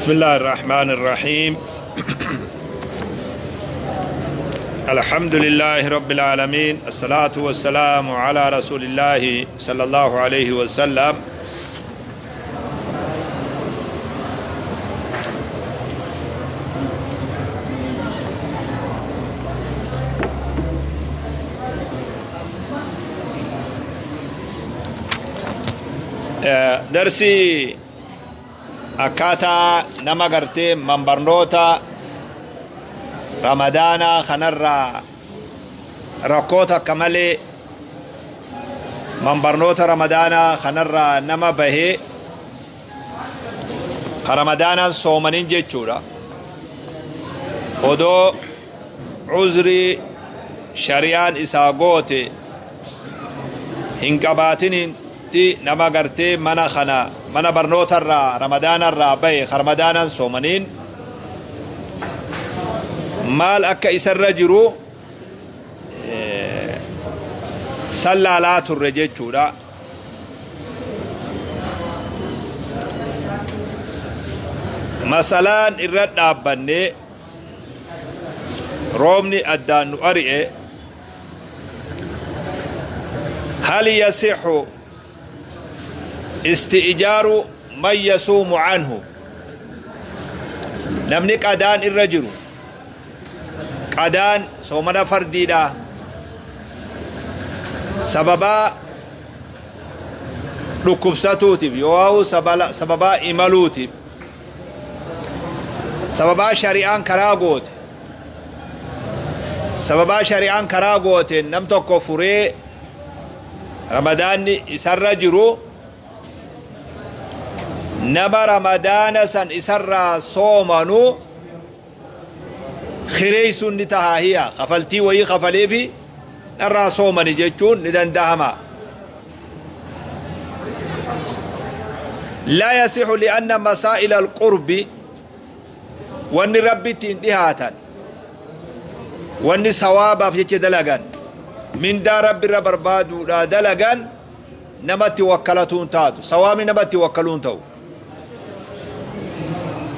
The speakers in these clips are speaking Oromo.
بسم الله الرحمن الرحيم. الحمد لله رب العالمين، الصلاة والسلام على رسول الله صلى الله عليه وسلم. Darsii akkaataa nama gartee manbarnoota Ramadaanaa kanarraa rakkoo takka malee manbarnoota Ramadaanaa kanarraa nama bahee ka Ramadaanaan soomanin jechuudha. Odoo uzrii shari'aan isaa goote hin qabaatinitti nama gartee mana kana mana barnootarraa Ramadaanarraa bahe ka Ramadaanaan soomaniin maal akka isarra jiru san laalaa turre jechuudha. Masalaan irra dhaabbanne roobni addaan nu ari'e, hal yasixu isti'jaaru man yasuumu anhu? Namni qadaan irra jiru, qadaan soomana fardiidha, sababaa dhukkubsatuutiif yoo sababaa imaluutiif, sababaa shari'aan karaa goote, sababaa shari'aan karaa goote nam tokko furee Ramadaanni isarra jiru, nama Ramadaana san isarraa soomanu kireessuun ni tahaa hiya kafaltii wayii kafaleefi dharraa soomani jechuun ni dandahama. لا يصح لأن مسائل القرب، wanni Rabbi ittiin dhihaatan, wanni sawaabaaf jecha dalagan, mindaa Rabbi irra barbaaduudha dalagan, namatti wakkalatuun taatu, sawaabni namatti wakkaluun ta'u.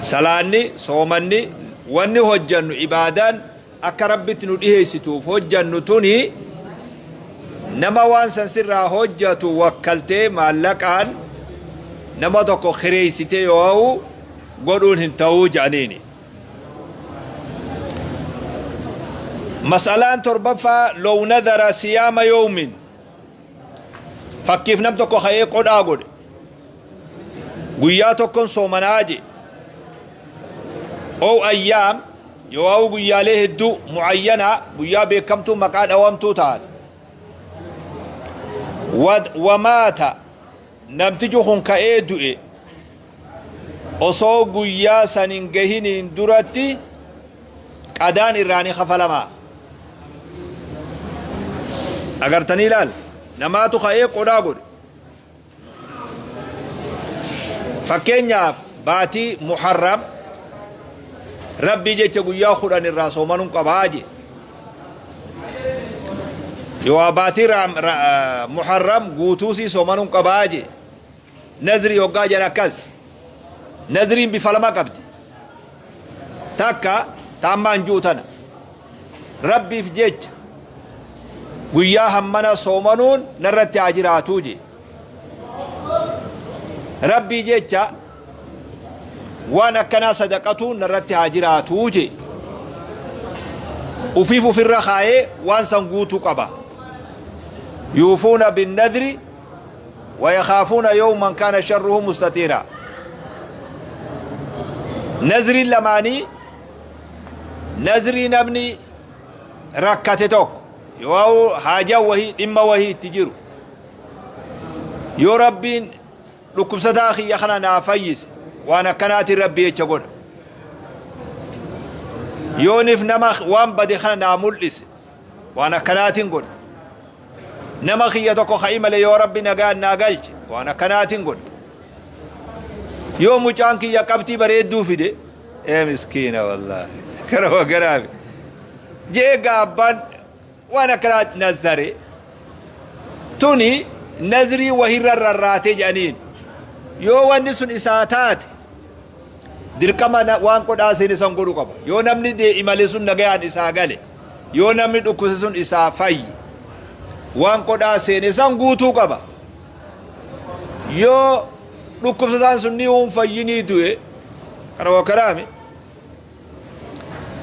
Salaanni, soomanni, wanni hojjannu, ibaadaan akka Rabbitti nu dhiheessituuf hojjannu tuni, nama waan san sirraa hojjatu wakkaltee maallaqaan nama tokko kireessitee yoo godhuun hin ta'uu jedhaniini. Masalaan torbaffaa, لو نذر صيام يوم. Fakkiif nam tokko ka'ee qodhaa godhe, guyyaa tokkon soomanaa je, أو أيام yoo guyyaalee hedduu, معينة, guyyaa beekamtuu maqaa dhawamtuu taate, ومات, namtichi kun ka'ee du'e osoo guyyaa san hin gahiniin duratti, qadaan irraa ni kafalamaa. Agartanii ilaal, namaatu ka'ee qodhaa godhe. Fakkeenyaaf, baatii Muharram Rabbii jecha guyyaa 10 irraa soomanuun qabaa je. Yoo baatii Muharram guutuusii soomanuun qabaa je. Nazrii hoggaa jedha akkas. Nazriin bifa lama qabdi. Takka taammaan ji'u tana, Rabbiif jecha guyyaa hammana soomanuun narratti haa jiraatuu je. Rabbii jecha waan akkanaa sadaqatuun narratti haa jiraatuu je. Ufiif ufirra kaayee waan san guutuu qaba. يوفون بالنذر ويخافون يوما كان شره مستطيرا. Nazriin lamaanii, nazrii namni rakkate tokko yoo haajaa wahii, dhimma wahii itti jiru, yoo Rabbiin dhukkubsataa kiyya kana naa fayyise waan akkanaatiin Rabbi jecha godha, yoonif nama waan bade kana naa mul'ise waan akkanaatiin godha, nama kiyya tokko ka'i malee yoo Rabbi nagaan naa galche waan akkanaatiin godha, yoo mucaan kiyya qabxii bareedduu fide, ee miskiina wallaahi gara garaafi jee gaabbaan waan akkanaa nazare, tuni nazrii wahirra rarraatee jedhaniin. Yoo wanni sun isaa taate, Dirqama waan qodhaa seene san godhu qaba. Yoo namni imale sun nagayaan isaa gale, yoo namni dhukkubse sun isaa fayye, waan qodhaa seene san guutuu qaba. Yoo dhukkubsataan sun ni hin fayyinii du'e, kana waa kalaame,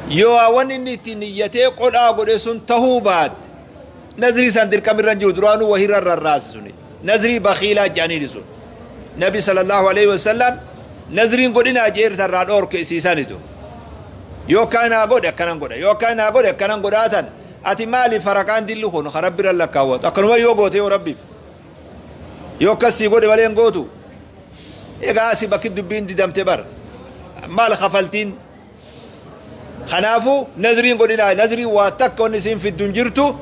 yoo waan inni ittiin niyyatee qodhaa godhe sun tahuu baatte, nazrii san dirqama irra hin jiru. Duraanuu wahirra rarraase suni nazrii bakhiilaa jedhaniini sun. Nabi sallallahu alaihi wasallam nazriin godhinaa jeerta irraa dhoorke isiisanitu. Yoo akkana naa godhe akkanan godha, yoo akkana naa godhe akkanan godhaa tan ati maali faraqaan dilli kun ka rabbi irra lakkaawwatu? Akkanuma yoo goote, yoo rabbiif yoo akkas sii godhe malee hin gootu. Egaa asi bakki dubbiin didamte bar maal kafaltiin? Kanaafuu nazriin godhinaa. Nazriin waa takka wanni isiin fiddu hin jirtu.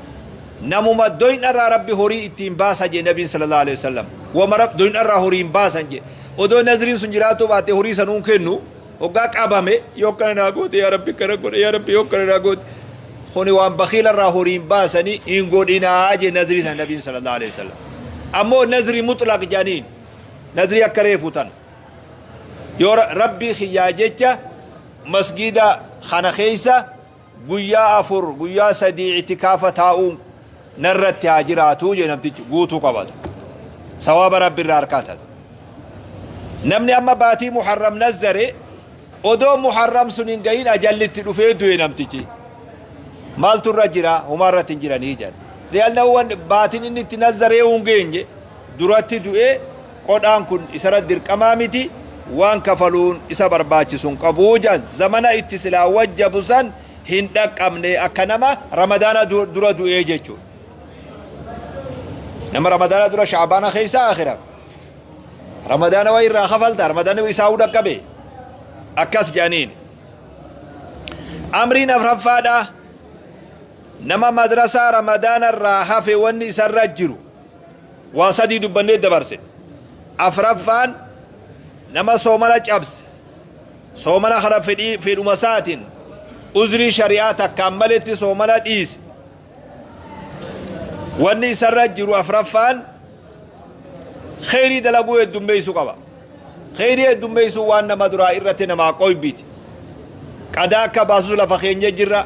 Namuma doynarraa rabbi horii ittiin baasa jee nabiin sallallahu alaihi wasallam. Wama doynarraa horii hin baasan jee. Odoo nazriin sun jiraatuu baate horii sanuun kennu. Hoggaa qabame, yoo akkana naa goote yaa rabbi akkana godhe, yaa rabbi yoo akkana naa goote, kuni waan bakiilarraa horii hin baasanii, hin godhinaa jee nazrii san nabiin sallallahu alaihi wasallam. Ammoo nazrii mutlaq jedhaniin nazrii akka reefu tana, yoo rabbii kiyyaa jecha masgida kana keessa guyyaa 4, guyyaa 3 itikaafa taa'uun narratti haa jiraatuu jee namtichi, guutuu qabatu, sawaaba rabbi irraa harkatatu. Namni amma baatii Muharram nazzare, odoo Muharram sun hin gahin ajallitti dhufee du'e namtichi, maaltu irra jira? Homaa irratti hin jiranii jedhan. Li'annahu wan baatiin inni itti nazzaree hin geenye duratti du'e, qodhaan kun isarra dirqamaa miti, waan kafaluun isa barbaachisu hin qabuu jedhan. Zamana itti silaa wajjabu san hin dhaqqabne, akka nama Ramadaana dura du'ee jechuudha. Nama Ramadaana dura Shaabaana keessa akhira Ramadaana waa irraa kafalta, Ramadaana isaa dhaqqabe akkas jedhaniin. Amriin afraffaadha, nama madrasaa Ramadaana irraa hafe wanni isarra jiru waa sadii dubbannee dabarse. Afraffaan, nama soomana cabse, soomana kana fedhii fedhuma isaatiin uzrii shari'aa takkaan maletti soomana dhiise, wanni isarra jiru afraffaan kheyrii dalaguu heddummeessuu qaba. Kheyrii heddummeessuu waan nama duraa irratti namaa qoybiti. Qadaa akka baasus lafa keenya jirra,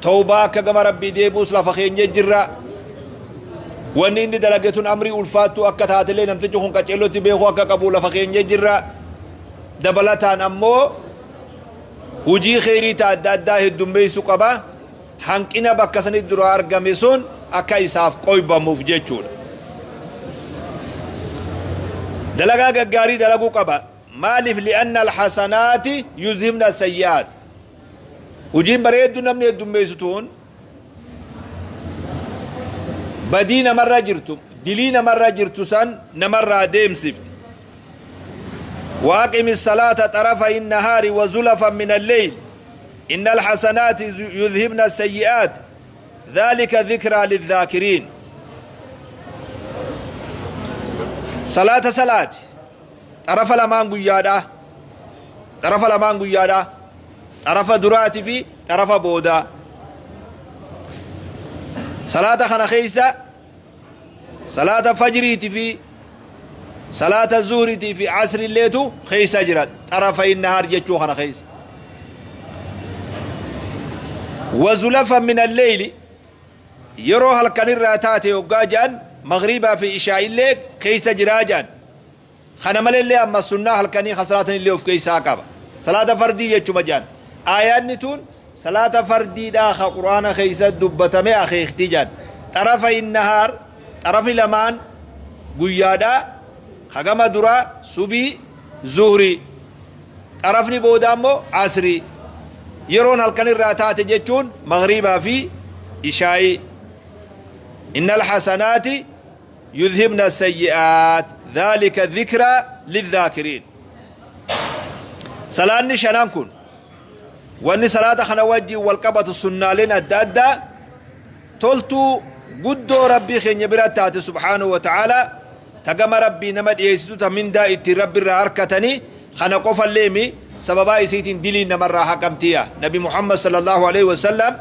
tawbaa akka gama rabbii deebi'us lafa keenya jirra. Wanni inni dalage tun amrii ulfaattuu akka taatellee namtichi kun qaceellotti beekuu akka qabu lafa keenya jirra. Dabalataan ammoo hujii kheyrii ta adda addaa heddummeessuu qaba, hanqina bakka sanitti dura argame sun akka isaaf qoybamuuf jechuudha. Dalagaa gaggaarii dalaguu qaba. Maaliif? Li'anna alhasanaati yuzhibna sayyi'aat. Hujiin bareeddu namni heddummeessu tuun badii namarra jirtu, dilii namarra jirtu san namarraa deemsifti. وأقم الصلاة طرفي النهار وزلفا من الليل إن الحسنات يذهبن السيئات ذلك ذكرى للذاكرين. صلاة صلاة طرف lamaan guyyaadha, xarafa lamaan guyyaadha, xarafa duraati fi xarafa boodaa. Salaata kana keessa salaata fajriiti fi salaata zuhriitii fi asrilleetu keessa jira xarafa nahaar jechuu kana keessa. وزلفا من الليل yeroo halkanirraa taate hoggaa jedhan magriibaa fi ishaa'illee keessa jiraa jedhan. Kana malellee amma sunnaa halkanii kasalaatan illee of keessaa qaba. Salaata fardii jechuma jedhan. Aayaanni tun salaata fardiidhaa ka Qur'aana keessa dubbatame akeekti jedhan. Xarafa nahaar, xarafi lamaan guyyaadhaa, hagama duraa subii, zuhrii, xarafni booda ammoo asrii, yeroon halkanirraa taate jechuun magriibaa fi ishaa'ii. إن الحسنات يذهبن السيئات ذلك ذكرى للذاكرين. Salaanni shanan kun, wanni salaata kana wajjin wal qabatu sunnaaleen adda addaa toltuu guddoo rabbii keenya bira taate subhaanahu wa ta'aalaa, tagama rabbii nama dhiyeessitu, ta mindaa ittiin rabbi irraa harkatanii kana qofalleemi, sababaa isiitiin diliin namarraa haqamtiya. Nabi Muhammad sallallahu alaihi wasallam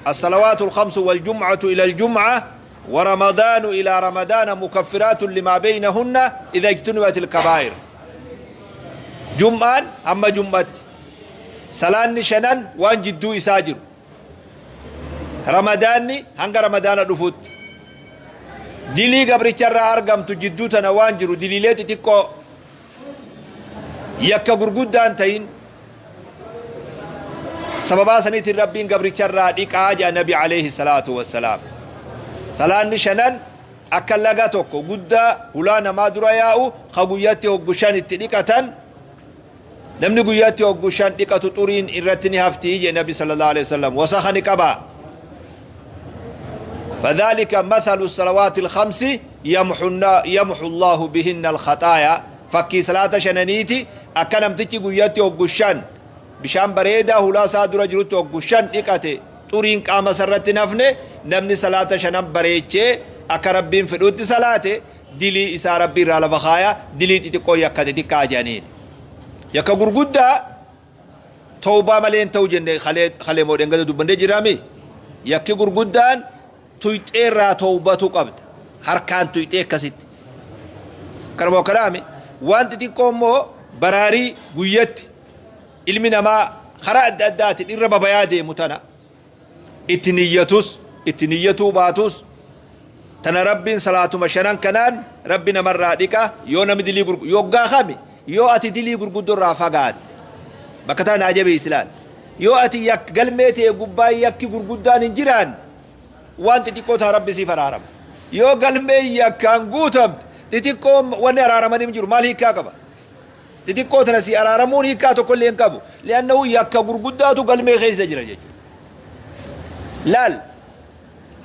الصلوات الخمس والجمعة إلى الجمعة ورمضان إلى رمضان مكفرات لما بينهن إذا اجتنبت الكبائر. جمعان أما جمعت Salaanni shanan waan jidduu isaa jiru, Ramadaanni hanga Ramadaana dhufutti, dilii gabricharraa argamtu jidduu tana waan jiru, diliilee xixiqqoo yakka gurguddaan ta'in, sababaa saniitiin Rabbiin gabricharraa dhiqaa jedha Nabi alayhi salaatu wassalaam. Salaanni shanan akka laga tokko guddaa hulaa namaa dura yaa'u ka guyyatti hoggu shan itti dhiqatan. Namni guyyaatti hoggu shan dhiqatu xuriin irratti ni hafti jedhe Nabi sallallahu alaihi wasallam, wasakha ni qaba. فذلك مثل الصلوات الخمس يمحو الله بهن الخطايا. Fakkii salaata shananiiti akka namtichi guyyatti hoggu shan bishaan bareedaa hulaa isaa dura jirutti hoggu shan dhiqate xuriin qaama isarratti nafne. Namni salaata shanan bareechee akka Rabbiin fedhutti salaate dilii isaa Rabbii irraa lafa kaaya, dilii xixiqqoo yakka xixiqqaa jedhaniin. Yakka gurguddaa tawbaa malee hin ta'u jenne, kalee moo dhengada dubbannee jiraami. Yakki gurguddaan tuyxee irraa tawbatu qabda, harkaan tuyxee akkasitti kanuma kanaami. Waan xixiqqoo immoo baraarii guyyatti ilmi namaa karaa adda addaatiin irra babayaa deemu tana itti niyyatus itti niyyatuu baatus, tana Rabbiin salaatuma shanan kanaan Rabbi namarraa dhiqa. Yoo namni dilii yoggaa kami, yoo ati dilii gurguddoo irraa fagaatte, bakka tana naa jabeessi ilaal, yoo ati yak galmee ta'e gubbaa yakki gurguddaan hin jiraanne, waan xixiqqoo taa Rabbi siif araarama. Yoo galmee yakkaan guutamte, xixiqqoo wanni araaramanii hin jiru. Maal hiikkaa qaba xixiqqoo tana si araaramuun? Hiikkaa tokko illee hin qabu, li'annahu yakka gurguddaatu galmee keessa jira jechuudha. Laal,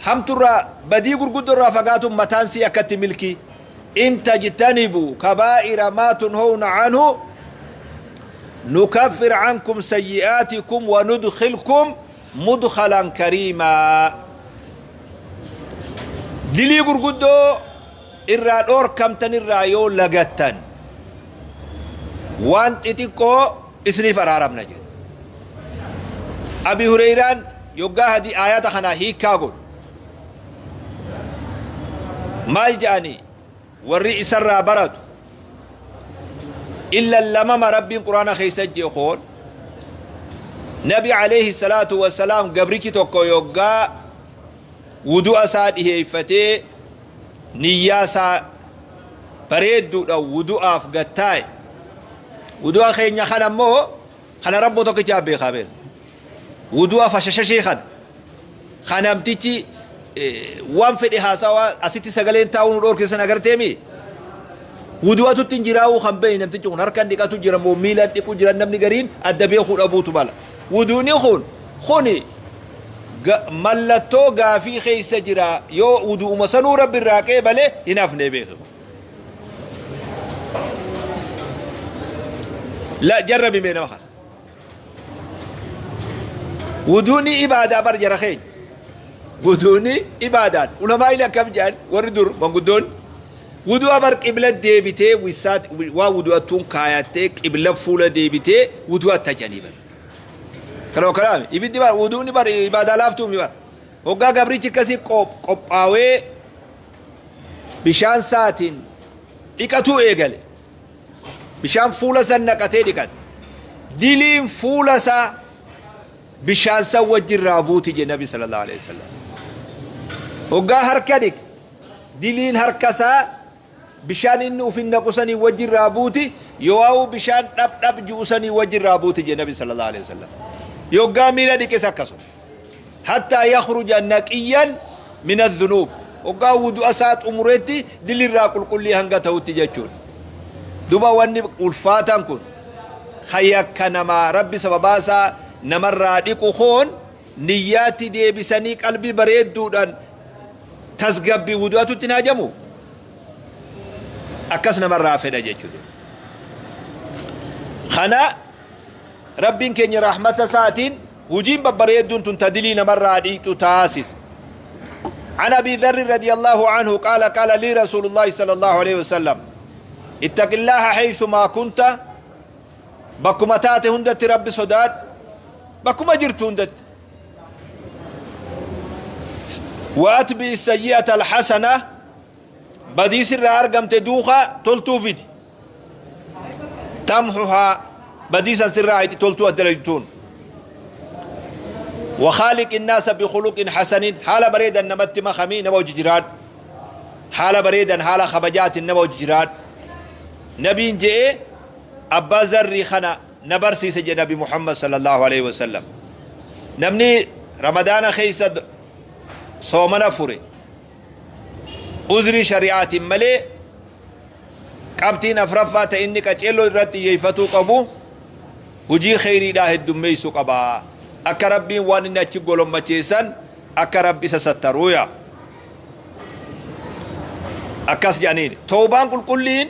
hamturraa, badii gurguddoo irraa fagaatuun mataan sii akkatti milkii. In tajtanibuu kabaa'ira maa tunhawna anhu nukaffir ankum sayyi'aatikum wa nudkhilkum mudkhalan kariimaa. Dilii gurguddoo irraa dhoorkamtan irraa yoo lagattan, waan xixiqqoo isiniif araaramna jedhe. Abi Hureyraan yoggaa hadii aayata kanaa hiikkaa godhu maal jedhanii? Warri isarraa baratu illa lamama Rabbiin Quraana keessa jee koon Nabi alayhi salaatu wassalaam gabrichi tokko yoggaa wudu'a isaa dhiheeffatee niyyaa isaa bareedduudha wudu'aaf gattaa'e. Wudu'a keenya kana immoo kana Rabboo tokkichaa beekaa beeka. Wudu'a fashashashee kana kan namtichi waan fedhe haasawaa asitti sagaleen taa'uu nu dhoorkisan agarteemi. Wudu'atutti hin jiraa'uu kan beekne, namtichi kun harkan dhiqatu jira moo miilan dhiqu jira, namni gariin adda beekuu dhabuutu mala. Wuduuni kun kuni mallattoo gaafii keessa jira. Yoo wudu'uma sanuu Rabbi irraa qeebale hin hafne beeku. La jarrabi mee nama kana. Wuduuni ibaadaa bar jara keenya. Wuduuni ibaadaan ulamaa illee akkam jedhan warri dur manguddoon? Wudu'a bar qibla deebitee wisaat waa wudu'attuun kaayattee qibla fuula deebitee wudu'atta jedhanii bar. Kana kanaami ibiddi bar wuduuni bar ibaadaa laaftuumi bar. Hoggaa gabrichi akkasii qophaawee bishaan saatiin dhiqatuu eegale. Bishaan fuula san naqatee dhiqate. Diliin fuula isaa bishaan san wajjin irraa buuti jedhe Nabi sallallahu alaihi wasallam. Hoggaa harka dhiqe, diliin harka isaa bishaan inni ufin naqu sanii wajjin irraa buuti, yoo'aa'u bishaan dhab dhab ji'u sanii wajjin irraa buuti jedhe Nabi sallallahu alaihi wasallam. Yoggaa miila dhiqes akkasuma. Hattaa yakhruja naqiyyan min adh-dhunuub. Hoggaa wudu'a isaa xumuretti dilirraa qulqullii hanga ta'utti jechuudha. Duba wanni ulfaataan kun yakka namaa Rabbi sababaa isaa namarraa dhiqu koon niyyaatti deebisanii qalbii bareedduudhaan tasgabbii wudu'atutti hin hajamu, akkas namarraa fedha jechuudha. Kana Rabbiin keenya rahmata isaatiin hujiin babbareedduun tun tadilii namarraa dhiqxu taasise. عن أبي ذر رضي الله عنه قال: قال لي رسول الله صلى الله عليه وسلم: اتق الله حيثما كنت. Bakkuma taate hundatti Rabbi sodaadhu, bakkuma jirtu hundatti. وأتبع السيئة الحسنة. Badii sirraa argamte duukaa toltuu fidi. تمحها. Badii san sirraa haqxi toltuu adda dalagtuun. وخالق الناس بخلق حسن، حال بريدا نمت مخمي نما وججران، حال بريدا حال خبجات نما وججران. نبي جئ أبا ذر خنا نبرسي سجى نبي محمد صلى الله عليه وسلم. نمني رمضان خيسد صومنا فري أزري شريعة ملي قبتين أفرفات إنك أجلو رتي يفتو قبو هجي خيري داه الدميسو قبا أكا ربي وان إن أتشقولون مچيسان أكا ربي سسترويا أكاس جانين توبان كل كلين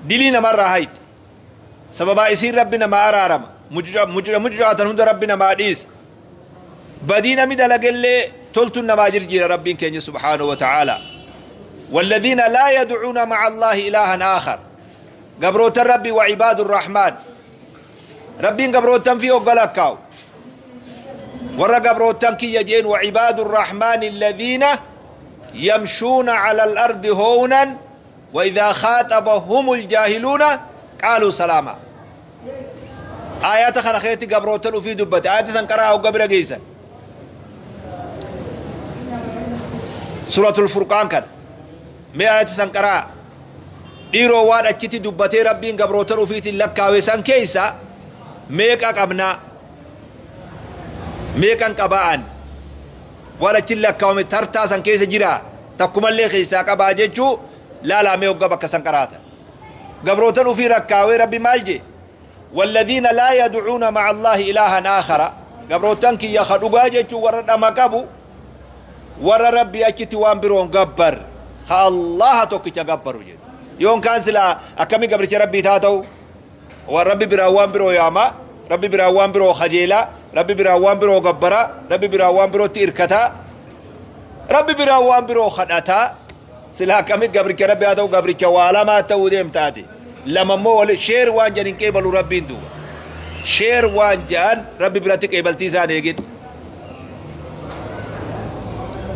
دلينا مرة هايت سببا يصير ربنا ما أرارم مجرعة هند ربنا ما ديس بدينا مدى لقل تلتنا ما جرجير ربي كين سبحانه وتعالى. والذين لا يدعون مع الله إلها آخر قبروت الرب وعباد الرحمن ربي قبروتن فيه وقلقاو ورا قبروتن كي يجين وعباد الرحمن الذين يمشون على الأرض هونا وإذا خاطبهم الجاهلون قالوا سلاما. آيات خنخيتي قبروتن وفي دبت آيات سنقرأها وقبر قيسا سورة الفرقان كان ما آيات سنقرأ ديرو وان أجتي دبتي ربين قبروتن وفي تلقاوي سن كيسا ميكا قبنا ميكا قبان ولا تلقاوي ترتا سن كيسا جرا تقوم اللي خيسا قبا جيتشو لا لا ميو قبك سنقراتا قبروتن وفي ركاوي ربي مالجي. والذين لا يدعون مع الله إلها آخر قبروتن كي يخدوغا جيتشو ورد مكابو ور ربي أكتي وان برون قبر الله توكي تقبرو جيت يوم كان سلا أكمي قبرت ربي تاتو وربي براوان برو ياما ربي براوان برو خجيلا ربي براوان برو قبرا ربي براوان برو تيركتا ربي براوان برو خدتا سلا أكمي قبرت ربي تاتو قبرت والا ما تاو ديم تاتي لما مو ولي شير وان جان كيبلو ربي دوبا شير وان جان ربي براتي كيبلتي زاني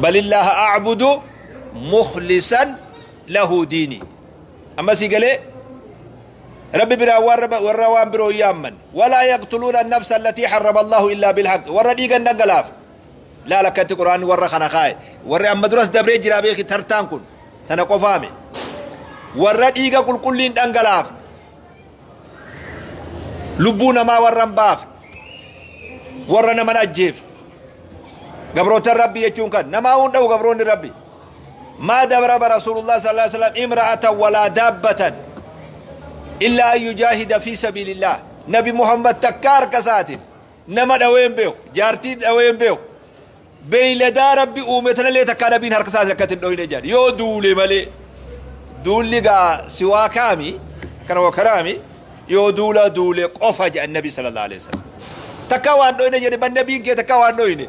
بل الله أعبد مخلصا له ديني. أما سيقالي ربي برا وروان برو يامن ولا يقتلون النفس التي حرم الله إلا بالحق ورا ديغا نقلاف لا لك القرآن ورا خنخاي ورا أما درس دبري جرابيك ترتان كن تنقفامي ورا ديغا كل كلين دنقلاف لبونا ما ورا باف ورا نمن أجيف قبروت الربي يجون كان نما وندو قبرون الربي ما دبر رسول الله صلى الله عليه وسلم امرأة ولا دابة إلا أن يجاهد في سبيل الله. نبي محمد تكار كسات نما دوين بيو جارتي دوين بيو بيلدا ربي أمتنا اللي تكار بين هركسات لكتن دوين جار يو دولي مالي دولي قا سوا كامي كانوا وكرامي يو دولا دولي قفج النبي صلى الله عليه وسلم تكاوان دوين جار النبي كي تكاوان دوين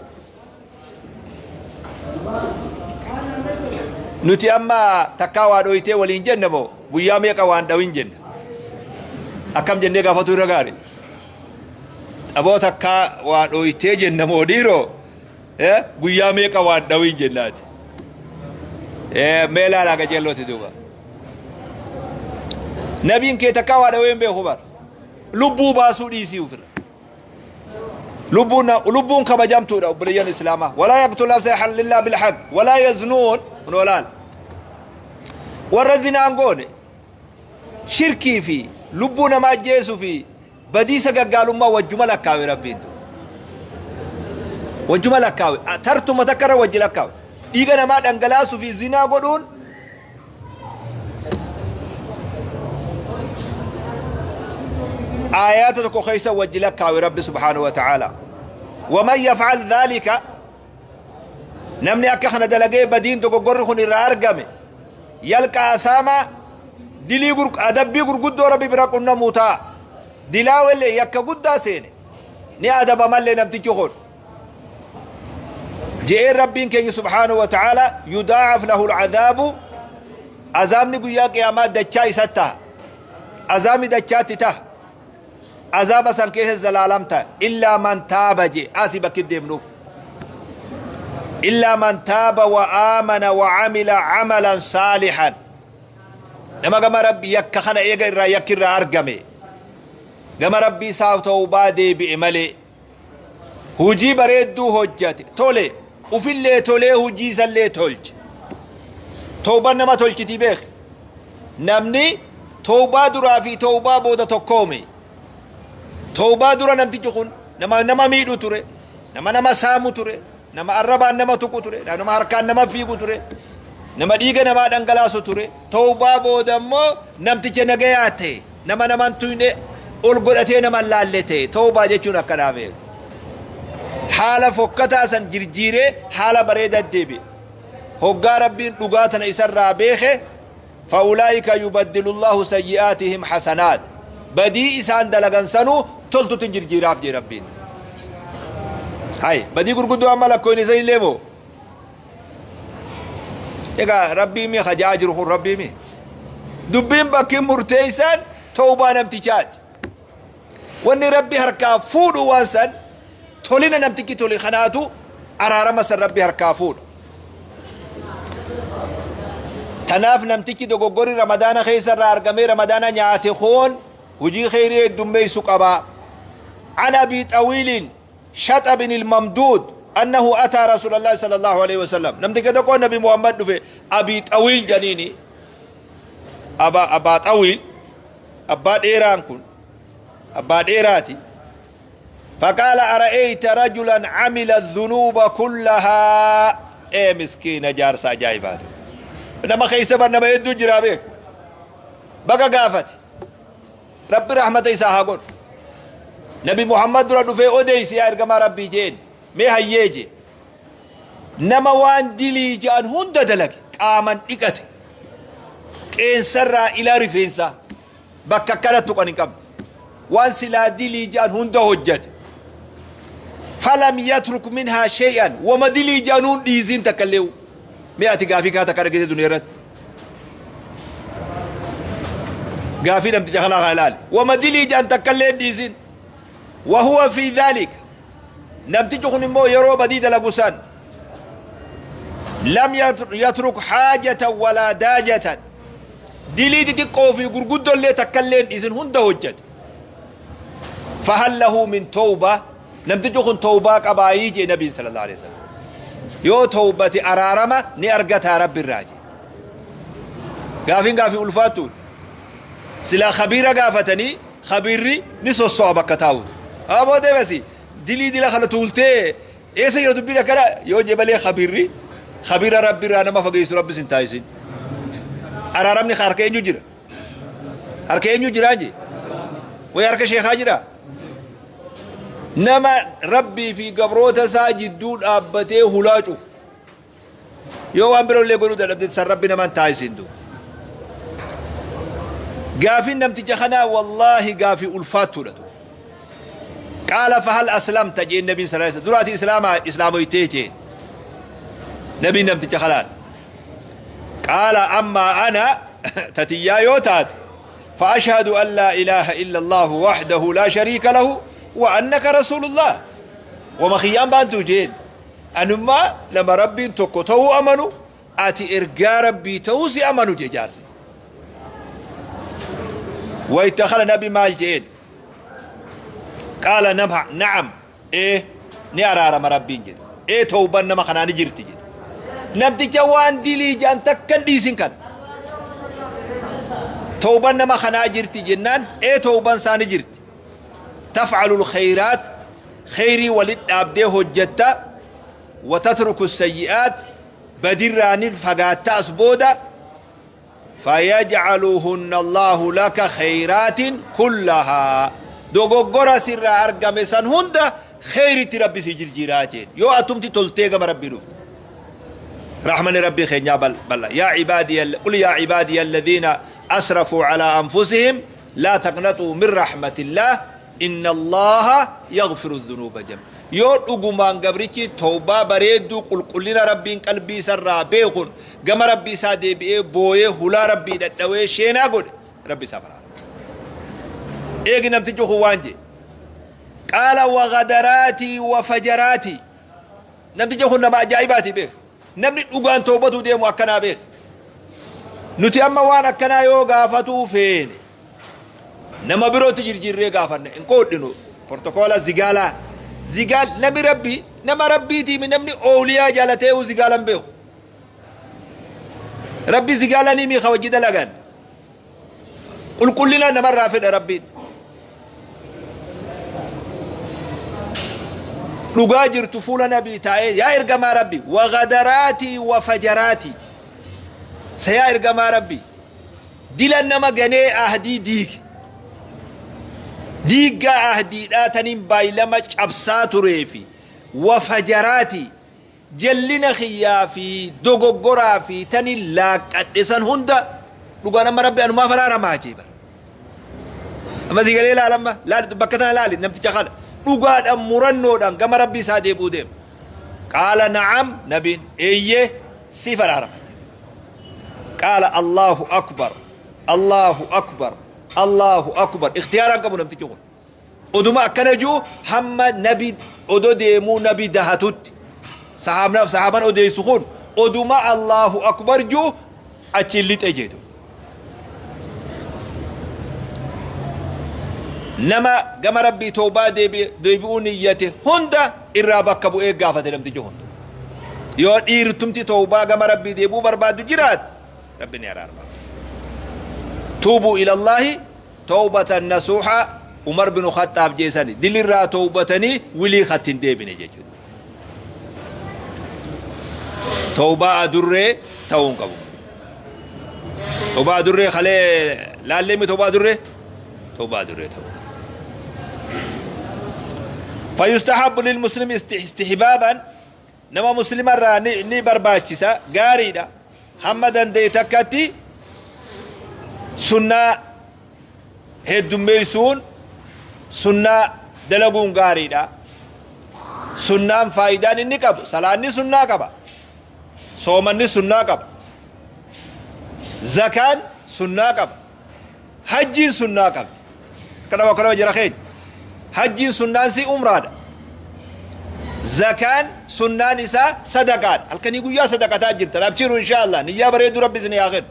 nuti amma takkaa waa dhoyitee waliin jenna moo guyyaa meeqa waan dhawin jenna akkam jennee gaafatu irra gaari aboo takkaa waa dhoyitee jenna moo dhiiroo guyyaa meeqa waan dhawin jennaati mee laalaa qajeellooti duuba nabiin kee takkaa waa dhaween beeku bara lubbuu baasuu dhiisii ufirra lubbuun kabajamtuudha obboleeyyan islaamaa walaa yaqtulu nafsa illaa bilhaq walaa yaznuun ونولال ورزنا انغون شركي في لبونا ما جيسو في بديسة قالوا ما وجملك كاوي ربي وجملك كاوي ترتو متكرر وجلك كاوي إيغانا ما دنگلاسو في زنا قدون آيات تكو خيسة وجلك كاوي ربي سبحانه وتعالى. ومن يفعل ذلك نمني أكا خنا دلقي بدين تكو قرخن إرارقمي يلقى أثاما دلي أدبي قرقود ربي براقنا موتا دلاو اللي يكا قد سيني ني أدب مالي نمتي خون جئ ربي كي سبحانه وتعالى يضاعف له العذاب عذاب نقول قيامات دچاي ستا عذاب دچاتي ته عذاب سنكيه الزلالمتا إلا من تاب جي آسي بكد يمنوف إلا من تاب وآمن وعمل عملا صالحا نما قام ربي يكخنا إيغا يكرا أرقمي قام ربي ساو توبادي بإمالي Hujii bareedduu hojjate tole, ufillee tolee, hujii isallee tolche. Towban nama tolchitii beek. Namni towbaa duraa fi towbaa booda tokkoome. Towbaa dura namtichi kun nama nama miidhu ture, nama nama saamu ture, nama arrabaan nama tuqu ture, nama harkaan nama fiigu ture, nama dhiiga namaa dhangalaasu ture. Towbaa booda immoo namticha nagayaa ta'e, nama naman tuyne, ol godhatee nama laalle ta'e. Towbaa jechuun akkanaa beeku. Haala fokkataa san jirjiiree haala bareedaa deebi'e. Hoggaa Rabbiin dhugaa tana isarraa beeke, fa'ulaa'ika yubaddilu sayyi'aatihim hasanaat. Badii isaan dalagan sanuu toltutti jirjiiraaf jee Rabbiin. Hay, badii gurguddoo amma lakkoon isa illee moo? Egaa Rabbii mi hajaa jiru kun Rabbii mi? Dubbiin bakki murteessaan tawbaa namtichaati. Wanni Rabbi harkaa fuudhu waan san tolina namtichi tole kanaatu araarama san Rabbi harkaa fuudha. Tanaaf namtichi dogoggorri Ramadaana keessa irraa argamee Ramadaana nyaate koon hujii kheyrii heddummeessu qaba. عن أبي طويل شط بن الممدود أنه أتى رسول الله صلى الله عليه وسلم. نمتك تقول نبي محمد في أبي طويل جنيني أبا طويل أبا ديران كن أبا ديراتي. فقال أرأيت رجلا عمل الذنوب كلها. إيه مسكين جارسا جايبات نما خيسبا نما يدو جرابيك بقى قافت ربي رحمة إساها قل نبي محمد رضو في أوديس يا إرقما ربي جين مي هيجي نما وان دلي جان هند دلك آمن إكت كين سرى إلى رفينسا بكا كانت تقنن كم وان سلا دلي جان هند هجت فلم يترك منها شيئا وما دلي جانون ديزين تكليو مئة غافي كاتا كارجيز دنيرت غافي لم تجخلا خلال وما دلي جان تكلين ديزين وهو في ذلك نمتجخن مو يرو بديد لغسان لم يترك حاجة ولا داجة دلي تقو في غرغد اللي تكلين ديزين هند هجت فهل له من توبة؟ نمتجخن توبة قبايجي نبي صلى الله عليه وسلم يو توبة أرارمة نأرقتها رب الراجي قافين قافي ألفاتون سلا خبيرة قافتني خبيري نسو الصعبة كتاود أبو دي بسي دلي دي لخلة تولتي إيه سيرة دبيرة كلا يو جبالي خبيري خبيرة ربي رانا ما فقيس ربي سنتايسين أرارمني خاركين يجرى خاركين يجرى أنجي ويارك شيخ هاجرة نما ربي في قبروته ساجد دون أبته هلاجه يو أمبرو اللي يقولوا ده نبدأ ربنا ما انتايسين دو قافين نمتجخنا والله قافي ألفاتو لتو. قال فهل أسلمت؟ جي النبي صلى الله عليه وسلم دراتي إسلام يتيجين نبي نمتجخلان. قال أما أنا تتيا يوتات فأشهد أن لا إله إلا الله وحده لا شريك له وأنك رسول الله وما خيام بانتو جين أنما لما ربي تكتو أمنو أتي إرقى ربي توسي أمنو جارسي ويتخلى نبي مال جين قال نعم إيه نيارا ربي جد إيه توبا نما خناني جرتي جد نبدي جوان ديلي جان تكن ديسين كان توبا نما خنا جرتي جنان إيه توبا ساني جرتي تفعل الخيرات خيري ولد أبده هجتا وتترك السيئات بدران فقات أسبودا فيجعلهن الله لك خيرات كلها دوغوغورا سر أرقم سن هندا خيري تربي سجل جيراجين يو أتمتي تلتيغ ربي نفت رحمن ربي خير بل بل يا عبادي قل يا عبادي الذين أسرفوا على أنفسهم لا تقنطوا من رحمة الله إن الله يغفر الذنوب جميعا. يو أقومان قبريكي توبة بريدو قل قلنا ربي قلبي سر بيخون قم ربي سادي بيه بويه هلا ربي دتوي شينا قد ربي سافر إيه نمتجو خوانجي قال وغدراتي وفجراتي نمتجو خونا ما جايباتي بيه نمني أقوان توبتو دي مؤكنا بيه نتي أما وانا كنا يو غافتو فين نما برو تجير جيري غافن إن كودنو بروتوكولا زيغالا Zigaal nami Rabbii nama Rabbiitiimi, namni oowliyaa jaalateehu zigaalan beeku. Rabbi zigaalanii ka wajji dalagan. Qulqullina namarraa fedha Rabbiin. Dhugaa jirtu fuula nabii taa'ee, yaa ergamaa Rabbi, wagadaraatii wa fajaraatii sa, yaa ergamaa Rabbi, dila nama ganee ahdii diige, diiggaa ahdiidhaa taniin baay'ilama cabsaa tureefi wa fajaraatii jallina kiyyaa fi dogoggoraa fi taniin laaqqadhe san hunda dhugaa nama Rabbi anumaaf araaramaa jee bara. Amma si galee laalamma laali, bakka tana laali, namticha kana dhugaadhaan murannoodhaan gama Rabbi isaa deebi'uu deema. Qaala na'am, nabiin eeyyee siif araarama jee. Qaala Allahu akbar, Allahu akbar, Allahu akbar. Ikhtiyaaraan qabu namtichi kun. Oduma akkana jiru hamma nabi odo deemuu nabi dahatutti, sahaaban odeessu kun, oduma Allahu akbar jiru achiin lixe jedhu. Nama gama Rabbii toobaa deebi'uu niyyate hunda irraa bakka bu'ee gaafate namtichi hunda. Yoo dhiirtumti toobaa gama Rabbii deebi'uu barbaadu jiraate, Rabbi ni araarama. Tuubuu ilallaahi tawbatan nasuuha, Umar bin Khaxxaab jeesani dilirraa tawbatanii wilii katti hin deebine jechuudha. Tawbaa adurree ta'uu hin qabu. Tawbaa adurree kalee laalleemi, tawbaa adurree, tawbaa adurree ta'uu. فيستحب للمسلم استحبابا، nama muslimarraa ni barbaachisa, gaariidha, hamma danda'e takkatti sunnaa heddummeeysuun, sunnaa dalaguun gaariidha. Sunnaan faayidaan inni qabu, salaanni sunnaa qaba, soomanni sunnaa qaba, zakaan sunnaa qaba, hajjiin sunnaa qabdi. Akkana akkana jira keenya. Hajjiin sunnaan si umraadha. Zakaan sunnaan isaa sadaqaadha. Halkanii guyyaa sadaqataa jirta. Abshiru, insha Allah, niyyaa bareedu Rabbi isin haa kennu.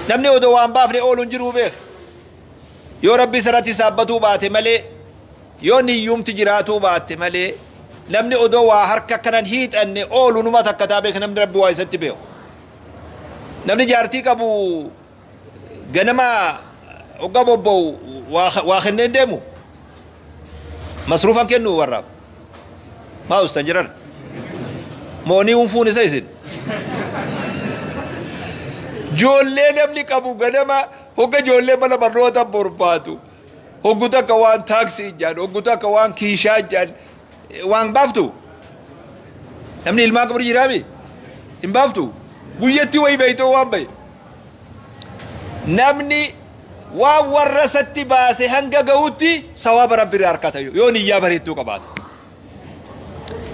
Namni odoo waan baafne oolu hin jiru beek. Yoo Rabbi isarratti saabbatuu baate malee, yoo niyyumti jiraatuu baatte malee, namni odoo waa harka kanan hiixanne oolu numa takka taa beek. Namni Rabbi waa isatti beeku. Namni jaartii qabu ganama hoggaa bobba'u waa kenneen deemu, masruufan kennu warraaf. Maa ustan jiran moonii unfuun isa isin. Joollee namni qabu ganama hogga joollee mana barnoota barbaadu, hoggu takka waan taaksii ijaan, hoggu takka waan kiishaa ijaan waan baaftu. Namni ilmaan qabu jiraami hin baaftu. Guyyatti wayi beeytoo waan bahe, namni waan warra isatti baase hanga ga'utti sawaaba Rabbi irraa harkata yoo niyyaa bareedduu qabaate.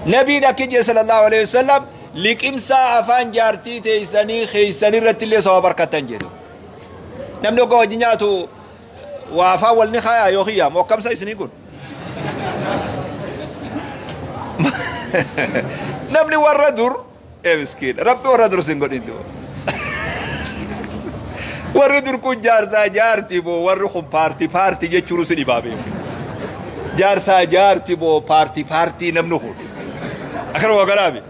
Nabiin akki jee sallallahu alaihi wasallam, liqimsaa afaan jaartii teessanii keeysan irratti illee sawaaba harkattan jedhu. Namni hoggaa wajji nyaatu waa afaan wal ni kaayaa yoo kiyyaa moo akkamsa isinii kun? Namni warra dur ee miskiina, Rabbi warra dur sin godhin du'u. Warri dur kun jaarsaa jaarti moo warri kun paartii paartii jechuun si dhibaa beeku. Jaarsaa jaarti moo paartii paartii namni kun? Akkanuma garaami.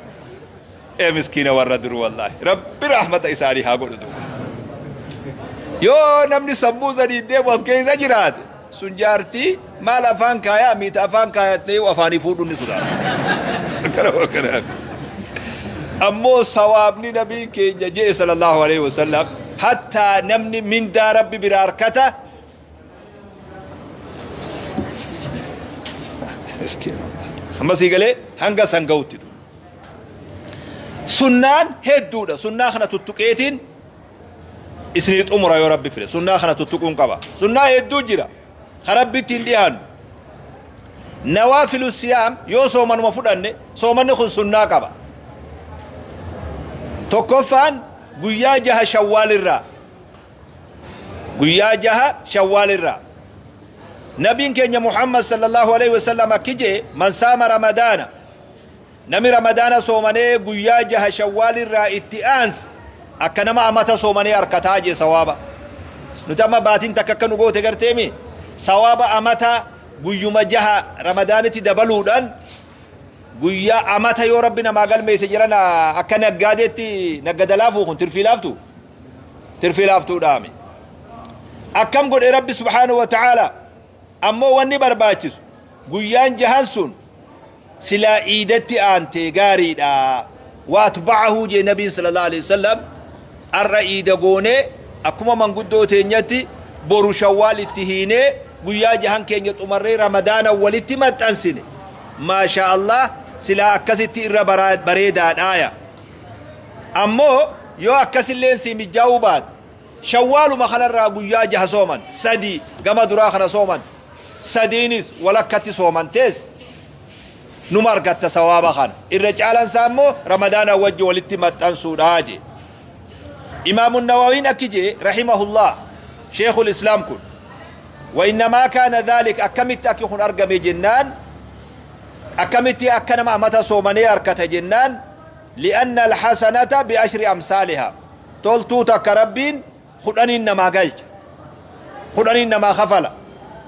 Ee miskiina warra dur, wallaahi Rabbi rahmata isaanii haa godhu duuba. Yoo namni sammuu saniin deemu as keessa jiraate, sun jaartii maal afaan kaayaa miita afaan kaayattee afaanii fuudhuun ni sodaata. Akkanuma garaami. Ammoo sawaabni nabiin keenya je'e sallallahu alaihi wasallam, hattaa namni mindaa Rabbi bira harkata. Miskiina Allah. Amma sii galee hanga san ga'utti du. Sunnaan hedduudha. Sunnaa kana tuttuqeetiin isinii xumura yoo Rabbi fide. Sunnaa kana tuttuquun qaba. Sunnaa hedduu jira. Ka Rabbi ittiin dhiyaannu. Nawaafilu siyaam, yoo soomanuma fudhanne, soomanni kun sunnaa qaba. Tokkoffaan guyyaa 6 Shawwaal irraa. Guyyaa 6 Shawwaal irraa. Nabiin keenya Muhammad sallallahu alaihi wasallam akki jee, man saama Ramadaana, nami Ramadaana soomanee guyyaa 6 Shawwaal irraa itti aanse, akka nama amata soomanee harkataa jee sawaaba. Nuti amma baatiin takka akka nu goote garteemi sawaaba amata. Guyyuma jaha Ramadaanitti dabaluudhaan guyyaa amata yoo Rabbi namaa galmeesse jiran akka naggaadeetti naggada laafuu kun tirfii laaftu tirfii laaftuudhaami. Akkam godhe Rabbi subhaanahu wa ta'ala? Ammoo wanni barbaachisu guyyaan jahan sun silaa iidatti aantee gaariidha. Waatba'ahu jee Nabiin sallallahu alaihi wasallam, ar'a iida goonee akkuma manguddoo teenyatti boru Shawwaal itti hiinee guyyaa jahan keenya xumarree Ramadaana walitti maxxansine. Maasha Allah, silaa akkasitti irra bareedaadhaaya. Ammoo yoo akkasilleen sii mijjaa'uu baate, Shawwaaluma kanarraa guyyaa jaha sooman, sadii gama duraa kana sooman, sadiinis walakkatti soomantees numa argatta sawaaba kana. Irra caalaan isaa immoo Ramadaana wajji walitti maxxansuudha jee. Imaamu Nawawiin akki jee rahimahullah, Sheekhul Islaam kun. Wa innamaa kaana dhaalik, akkamitti akki kun argame jennaan, akkamitti akka nama amata soomanee harkata jennaan, li'anna alhasanata bi'ashri amsaalihaa, toltuu takka Rabbiin 10n namaa galcha, 10n namaa kafala.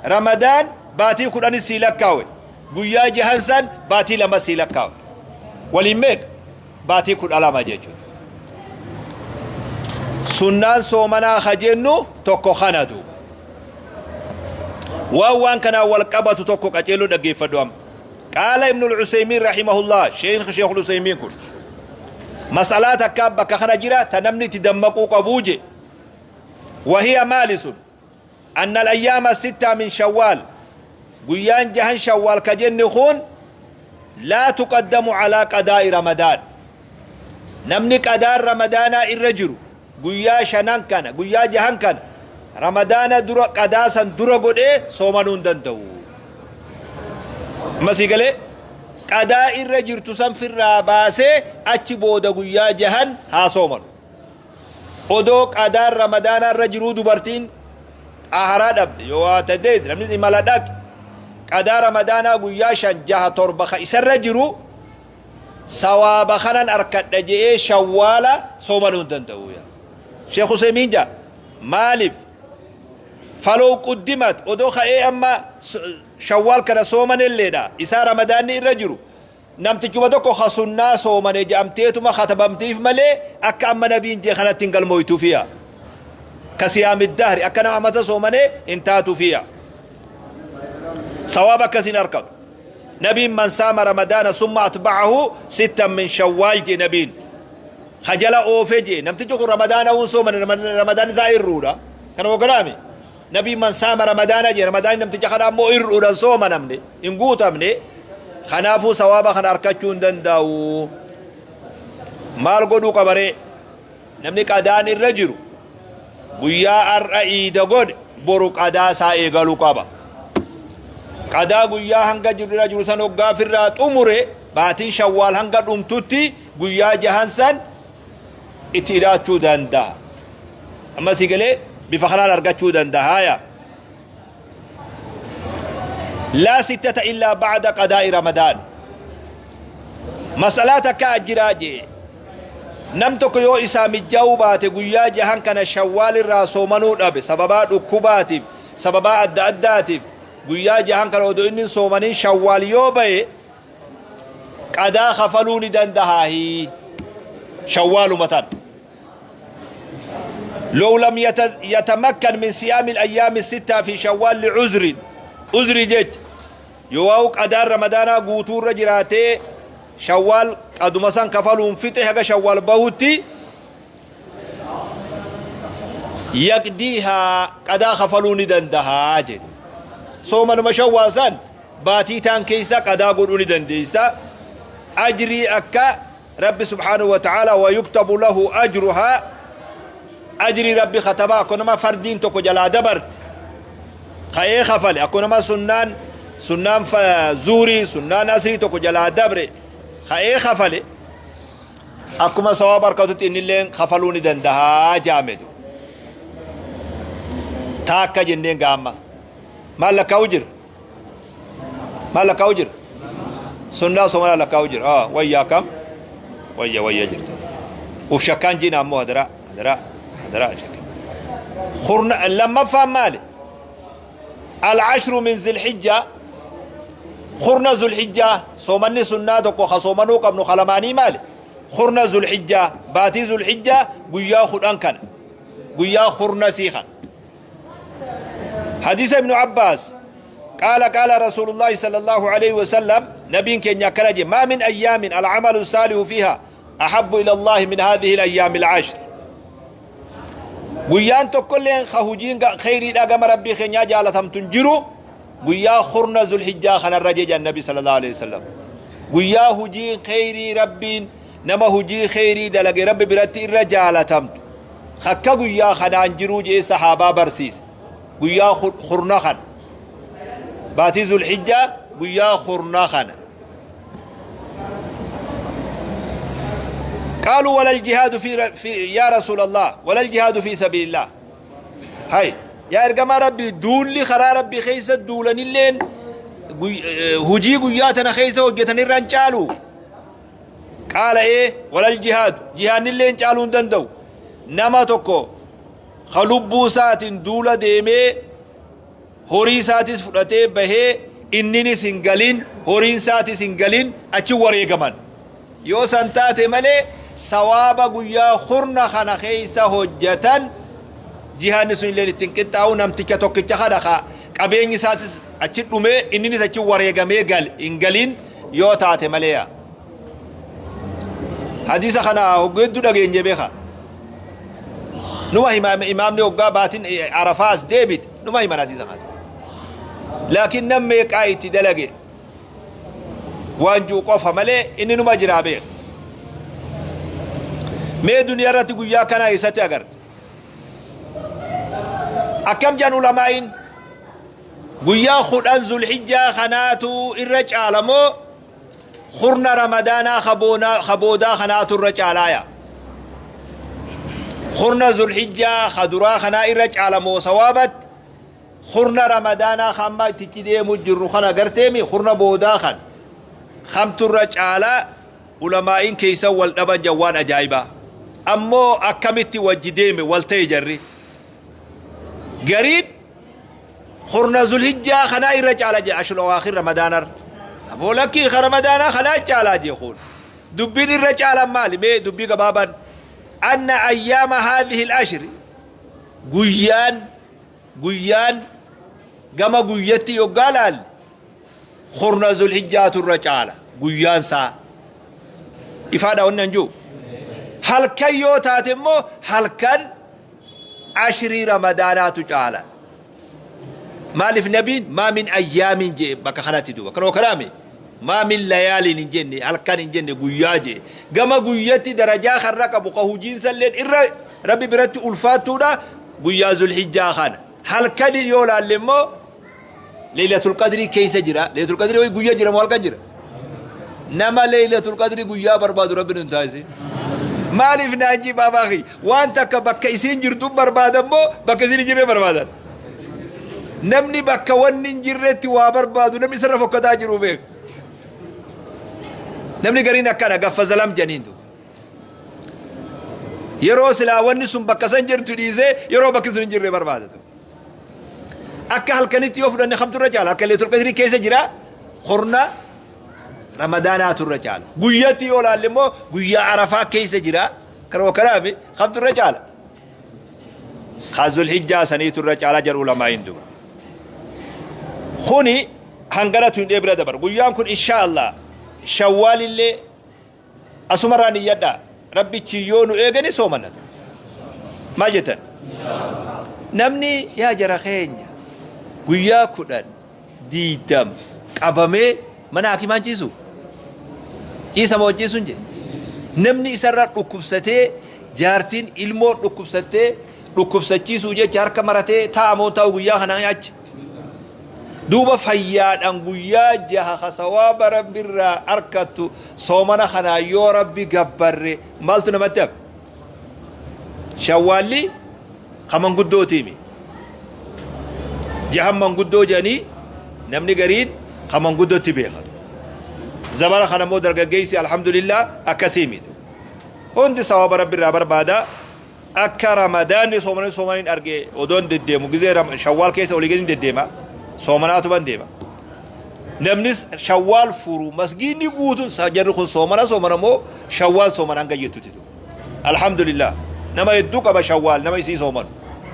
Ramadaan baatii 10 sii lakkaawe, guyyaa jahan san baatii 2 sii lakkaawe, waliin meeqa? Baatii 12 jechuudha. Sunnaan soomanaa ka jennu tokko kana duuba. Waan kanaan wal qabatu tokko qaceelloo dhaggeeffadhu amma. Qaala Ibnul Useymiin rahimahullah, Sheekhul Useymiin kun mas'alaa takkaa bakka kana jira ta namni itti dammaquu qabuu je. Wahiya maali sun? Anna al-ayyaama sittaa min Shawwaal, guyyaan jahan Shawwaal ka jenne kun, laa tuqaddamu alaa qadaa'i Ramadaan. Namni qadaan Ramadaanaa irra jiru guyyaa shanan kana, guyyaa jahan kana Ramadaana dura qadaa san dura godhee soomanuu hin danda'u. Amma sii galee? Qadaa irra jirtu san firraa baasee achi booda guyyaa jahan haa soomanu. Odoo qadaan Ramadaanaa irra jiruu dubartiin xaaharaa dhabde yoo waa tadees, namni imala dhaqe, qadaa Ramadaanaa guyyaa 5, 6, 7 ka isarra jiru sawaaba kanan arkadha je'ee Shawwaala soomanuu hin danda'u. Yaa Sheekh Huseymiin jaa, maaliif? Falow quddimat, odoo ka'ee amma Shawwaal kana soomanelleedha isaa Ramadaanni irra jiru, namtichuma tokko ka sunnaa soomane je'amteetuma katabamtiif malee akka amma Nabiin jee kanatti hin galmooytuufiya. Ka siyaamiddahri akka nama amata soomane hin taatuufiya, sawaaba akkasiin arkatu. Nabiin man saama Ramadaana summa atba'ahu sittan min Shawwaal jee. Nabiin ka jala oofe jee, namtichi kun Ramadaana hun soomane, Ramadaan isaa irruudha kana woganaami. Nabiin man saama Ramadaana jee, Ramadaanni namticha kana ammoo irruudhaan soomanamne, hin guutamne. Kanaafuu sawaaba kana arkachuu hin danda'u. Maal godhuu qabaree namni qadaan irra jiru? Guyyaa har'a iida godhe boru qadaa isaa eegaluu qaba. Qadaa guyyaa hanga jiru irra jiru san hoggaa firraa xumure, baatiin Shawwaal hanga dhumtutti guyyaa jahan san itti hidhaachuu danda'a. Amma si galee? Bifa kanaan argachuu danda'a. Yaa laa sittata illaa ba'da qadaa'i Ramadaan. Mas'alaa takka ajiraa jee, nam tokko yoo isaa mijjaa'uu baate guyyaa jahan kana Shawwaal irraa soomanuu dhabe, sababaa dhukkubaatiif, sababaa adda addaatiif, guyyaa jahan kana odoo inni hin soomanin Shawwaal yoo bahe, qadaa kafaluu ni dandahaahi Shawwaaluma tan? لو لم يتمكن من صيام الأيام الستة في شوال لعذر، عذر جج يواو قدار رمضان قوتور رجراتي شوال قدما سان كفلون فتح هغا شوال بهوتي، يقضيها، قضاء خفلون دندها جد. صومنuma Shawwaal san baatii taan keessa qadaa godhuu ni dandeessa. Ajrii akka Rabbi subhaanahu wa ta'ala ويكتب له أجرها, ajrii Rabbi katabaa, akka nama fardiin tokko jalaa dabarte ka'ee kafale, akka nama sunnaan zuurii, sunnaan asrii tokko jalaa dabre ka'ee kafale, akkuma sawaaba harkatutti innilleen kafaluu ni dandahaa jaamedu. Taakka jenneen gaamma maal lakkaa'u jira? Maal lakkaa'u jira? Sunnaa soomanaa lakkaa'u jira. Wayya, akkam wayya wayya jirta. Uf shakkaan jiina ammoo, hadaraa hadaraa hadaraa shakkin. Kurna lammaffaan maali? العشر من ذي الحجة. Kurna Zulhijjaa soomanni sunnaa tokko ka soomanuu qabnu kalamaanii maali? Kurna Zulhijjaa, baatii Zulhijjaa guyyaa 10 kana, guyyaa kurna sii kana. Hadiisa Ibnu Abbaas qaala qaala Rasuulullaahi sallallahu alaihi wasallam, nabiin keenya akkana jedhe: maa min ayyaamin alcamalu saalihu fiiha ahabbu ila Allaahi min haadhihi alayyaami alcashr. Guyyaan tokkolleen ka hujiin kheyriidhaa gama Rabbii keenyaa jaalatamtu hin jiru guyyaa kurna Zulhijjaa kanarra jedhan Nabi sallallahu alaihi wasallam. Guyyaa hujiin kheyrii Rabbiin nama hujii kheyrii dalage Rabbi biratti irra jaalatamtu akka guyyaa kanaan jiruu jee sahaabaa barsiise. Guyyaa kurna kana, baatii Zulhijjaa guyyaa kurna kana. قالوا ولا الجهاد في يا رسول الله ولا الجهاد في سبيل الله؟ هاي يا إرجما ربي، دولي خرا ربي خيسة دولن اللين hujii guyyaa tana keessa hojjetan irraan caalu? Qaala: ee, walal jihaadu, jihaannillee caaluu hin danda'u. Nama tokko ka lubbuu isaatiin duula deemee, horii isaatis fudhatee bahee, inninis hin galin, horiin isaatis hin galin, achi wareegaman yoo san taate malee, sawaaba guyyaa kurna kana keessa hojjetan jihaanni sun illee ittiin qixxaa'u. Namticha tokkicha kana ka qabeenyi isaatis achi dhumee, inninis achi wareegamee gal hin galin yoo taate malee. Hadiisa kana hoggeedduu dhageenye beeka. Numa hima imaamni hoggaa baatin Arafaas deebite, numa himan hadiisa kana. Laakiin nam meeqaa itti dalage waan jiru qofa malee inni numa jiraa beeka. Mee duniyaa irratti guyyaa kana eessatti agarte? Akkam jedhan ulamaa'iin? Guyyaa 10 Zulhijjaa kanaatu irra caalamoo kurna Ramadaanaa kaboodaa kanaatu irra caalaaya? Kurna Zulhijjaa kaduraa kanaa irra caalamoo sawaabatti kurna Ramadaanaa hamma itti deemu jirru kana garteemi kurna boodaa kan kamtu irra caalaa? Ulamaa'iin keessa wal dhaban jawwaan ajaa'ibaa. Ammoo akkamitti wajji deeme wal ta'e? Jarri gariin kurna Zulhijjaa kanaa irra caala jee, ashul awaakhir Ramadaanar. Aboo lakkii, ka Ramadaanaa kanaa caalaa jee. Kun dubbiin irra caalan maali? Mee dubbii gabaabaan anna ayyaama haadhihi al-ashri, guyyaan gama guyyatti yoggaa laalle kurna Zulhijjaatu irra caala. Guyyaan isaa ifaadha. Wanni an jiru, halkan yoo taate immoo halkan ashrii Ramadaanaatu caala. Maaliif? Nabiin maa min ayyaamin jee bakka kanatti duuba kanoo kanaami. Maa min layaaliin hin jenne, halkan hin jenne, guyyaa jee. Gama guyyatti darajaa karra qabu ka hujiinsalleen irra Rabbi biratti ulfaattuudha guyyaa Zulhijjaa kana. Halkani yoo laalle immoo Leeylatul Qadrii keessa jira. Leeylatul Qadrii guyyaa jira moo halkan jira? Nama Leeylatul Qadrii guyyaa barbaadu Rabbi nun taasise. Maaliif naan jii baabaa kiyya? Waan takka bakka isiin jirtu barbaadan moo bakka isiin hin jirre barbaadan? Namni bakka wanni hin jirretti waa barbaadu namni isarra fokkataa jiru beeku. Namni gariin akkana gaffa zalam janiin duuba. Yeroo silaa wanni sun bakka san jirtu dhiisee yeroo bakki sun hin jirre barbaada. Akka halkanitti yoo fudhanne kamtu irra caala? Halkan Leetul Qadrii keessa jira, kurna Ramadaanaatu irra caala. Guyyatti yoo laalle immoo guyyaa Arafaa keessa jira. Kanuma kanaaf kamtu irra caala? Ka Zulhijjaa saniitu irra caala jedhu ulamaa'iin duba. Kuni hanganatu hin bira dabar. Guyyaan kun insha Allah Shawwaalillee asumarraa niyyadhaa. Rabbichi yoo nu eegani soomannatu. Maal jettan? Namni yaa jara keenya guyyaa 10 20 qabamee mana hakimaan ciisu. Ciisa moo ciisuun jedhe? Namni isarra dhukkubsatee, jaartiin ilmoo dhukkubsattee dhukkubsachiisuu jecha harka maratee taa'a moo taa'u guyyaa kanaa achi? Duuba fayyaadhaan guyyaa 6 ka sawaaba Rabbirraa arkattu soomana kanaa yoo Rabbi gabbarre maaltu namatti hafe? Shawwaalli ka manguddootiimi. Jahan manguddoo jedhanii namni gariin ka manguddootti beekatu. Zamana kana immoo dargaggeessi alhamdulillah akkasii miti. Hundi sawaaba Rabbirraa barbaada. Akka Ramadaanni soomanii soomaniin arge odoon deddeemu gizee Shawwaal keessa olii gadi deddeema, soomanaatuman deema. Namnis Shawwaal furu masgiidni guutuun jarri kun soomana soomana moo Shawwaal soomana hanga jettutti. Alhamdulillah, nama hedduu qaba Shawwaal, nama isii soomanu.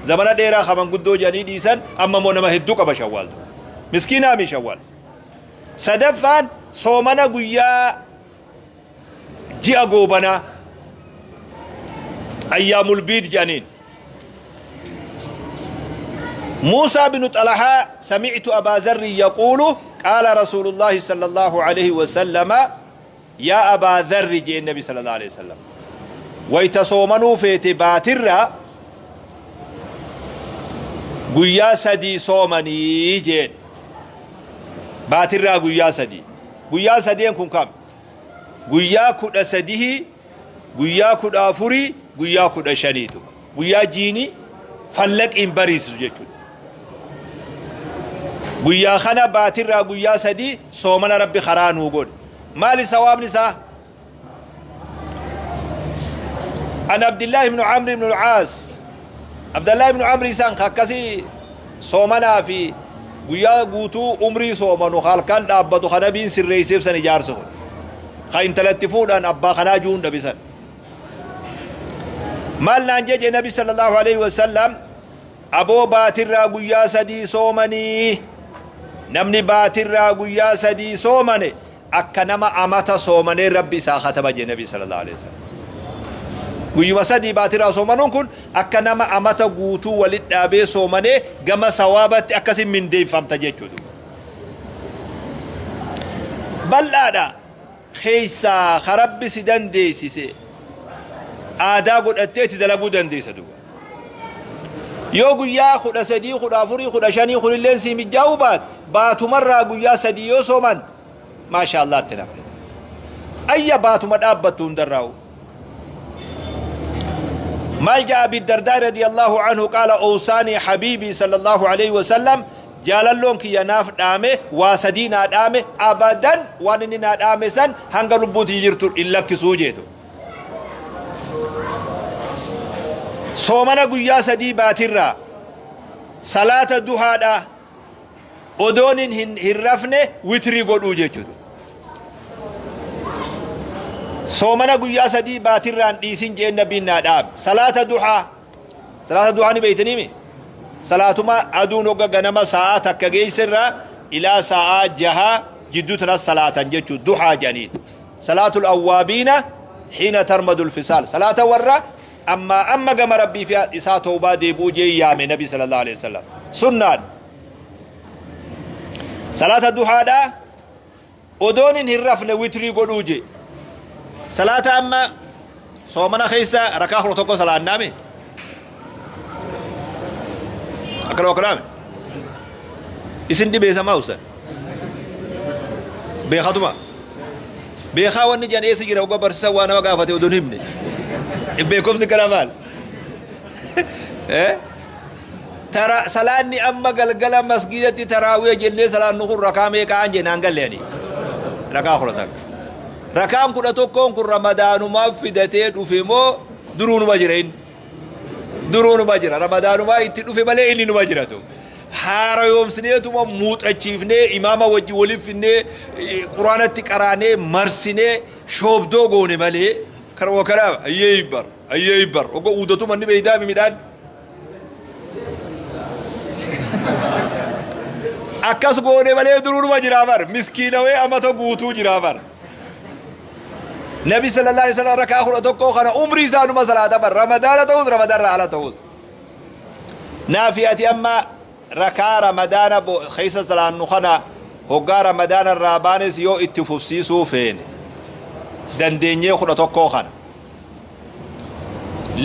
Zamana dheeraa kaman guddoo jedhanii dhiisan, amma immoo nama hedduu qaba Shawwaal. Miskiinaa mi Shawwaal. Sadaffaan soomana guyyaa ji'a Goobanaa, ayyaamul biid jedhaniin. موسى بن طلحة: سمعت أبا ذر يقول: قال رسول الله صلى الله عليه وسلم: يا أبا ذر، جاء النبي صلى الله عليه وسلم، ويتصومنوا في baatirraa guyyaa 3 soomanii jeen. Baatirraa guyyaa 3. Guyyaa sadeen kun kam? Guyyaa 13, guyyaa 14, guyyaa 15tu, guyyaa jiini fallaqiin bariisisu jechuudha. Guyyaa kana baatirraa guyyaa 3 soomana Rabbi karaa nuu godhe. Maali sawaabni isaa? An Abdillahi ibnu Amr ibnu Alcaas, Abdallahi ibnu Amri isaan akkasii soomanaa fi guyyaa guutuu umrii soomanu, halkan dhaabbatu, ka Nabiin sirreeyseef san, ijaarsa kun ka intalatti fuudhan abbaa kanaa juun dhabisan. Maal naan jeje Nabi sallallahu alaihi wasallam? Aboo, baatirraa guyyaa 3 soomanii, namni baatirraa guyyaa 3 soomane akka nama amata soomanee Rabbi isaa kataba jee Nabi sallallahu alaihi wasallam. Guyyuma 3 baatirraa soomanuun kun akka nama amata guutuu walit dhaabee soomanee gama sawaabatti akkasin mindeeffamta jechuudha. Bal'aadha. Keessaa ka Rabbi si dandeessise aadaa godhattee itti dalaguu dandeessa duuba. Yoo guyyaa 13, 14, 15 kunilleen sii mijjaa'uu baate, baatumarraa guyyaa 3 yoo sooman, maasha Allah, itti nafne. Ayya, baatuma dhaabbattu hundarraa'u. Maal ja'a Abi Dardaa radiyallahu anhu? Qaala: أوصاني حبيبي صلى الله عليه وسلم, jaalalloon kiyya naaf dhaame, waa 3 naa dhaame, abadan waan inni naa dhaame san hanga lubbuuti jirtu hin lakkisuu jeetu. Soomana guyyaa 3 baatirraa, salaata duhaadha odoon hin rafne witrii godhuu jechuudha. Soomana guyyaa 3 baatirraan dhiisin jeen Nabiin naa dhaame. Salaata duhaa, salaata duhaa ni beeytaniimi? Salaatuma aduun hogga ganama sa'aa 1 geessirraa ilaa sa'aa 6 jidduu tanas salaatan jechuu duhaa jedhaniin. صلاة الأوابين حين ترمد الفصال, salaata warra amma amma gama Rabbii fi isaa tawbaa deebi'uu jee yaame Nabi sallallahu alaihi wasallam. Sunnaadha. Salaata duhaadha odoon hin rafne witrii godhuu jee. Salaata amma soomana keessa rakaa 11 salaannaame, akkana akkanaame isin dhibeessamaa ustan beekatuma beekaa. Wanni jedhan eessa jira? Uga barsiisan waa nama gaafate odoon himne beekumsi kana maal? Tara salaanni amma galgala masgidatti taraawiya jennee salaannu kun rakaa meeqaan jennaan galle ani rakaa 11. Rakaan 11n kun Ramadaanumaaf fidatee dhufe moo duruunuma jira? Inni duruunuma jira, Ramadaanumaa itti dhufe malee inni numa jiratu. Haarayoomsineetuma muuxachiifnee, imaama wajji waliif finnee, Quraanatti qaraanee, marsinee, shoobdoo goone malee kanuma kanaaf ayyee bar ayyee bar ogo uudatuma inni beeydaami midhaan akkas goone malee duruunuma jiraa bar. Miskiinawee amata guutuu jiraa bar. Nabi sallallahu alaihi wasallam rakaa 11 kana umrii isaanuma salaata bar, Ramadaana ta'us, Ramadaanra ala ta'us. Naafi ati amma rakaa Ramadaana keessa salaannu kana hoggaa Ramadaana irraa baanes yoo itti fufsiisuu feene dandeenyee 11 kana,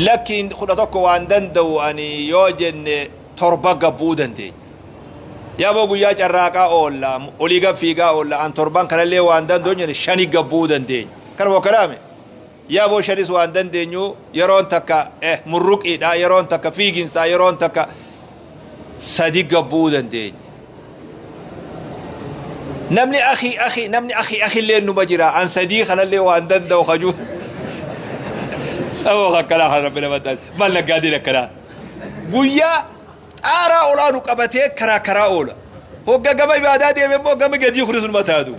lakkiin 11 waan danda'u ani yoo jenne, 7 gabbuu dandeenya. Yaaboo, guyyaa carraaqaa oolla, olii gad fiigaa oolla, an 7n kanallee waan danda'u jenne, 5 gabbuu dandeenya. Kanuma kanaame yaaboo, 5s waan dandeenyu, yeroon takka murruqiidha, yeroon takka fiiginsaa, yeroon takka 3 gabbuu dandeenya. Namni akhi akhi, namni akhi akhi illee numa jira, an 3 kanallee waan danda'u kajuu. Aboo, akkanaa kan Rabbi nama taate maal naggaadeen akkanaa guyyaa xaaraa olaanu qabatee karaa karaa oola. Hogga gama ibaadaa deeme immoo gama gadii kunis numa taatu.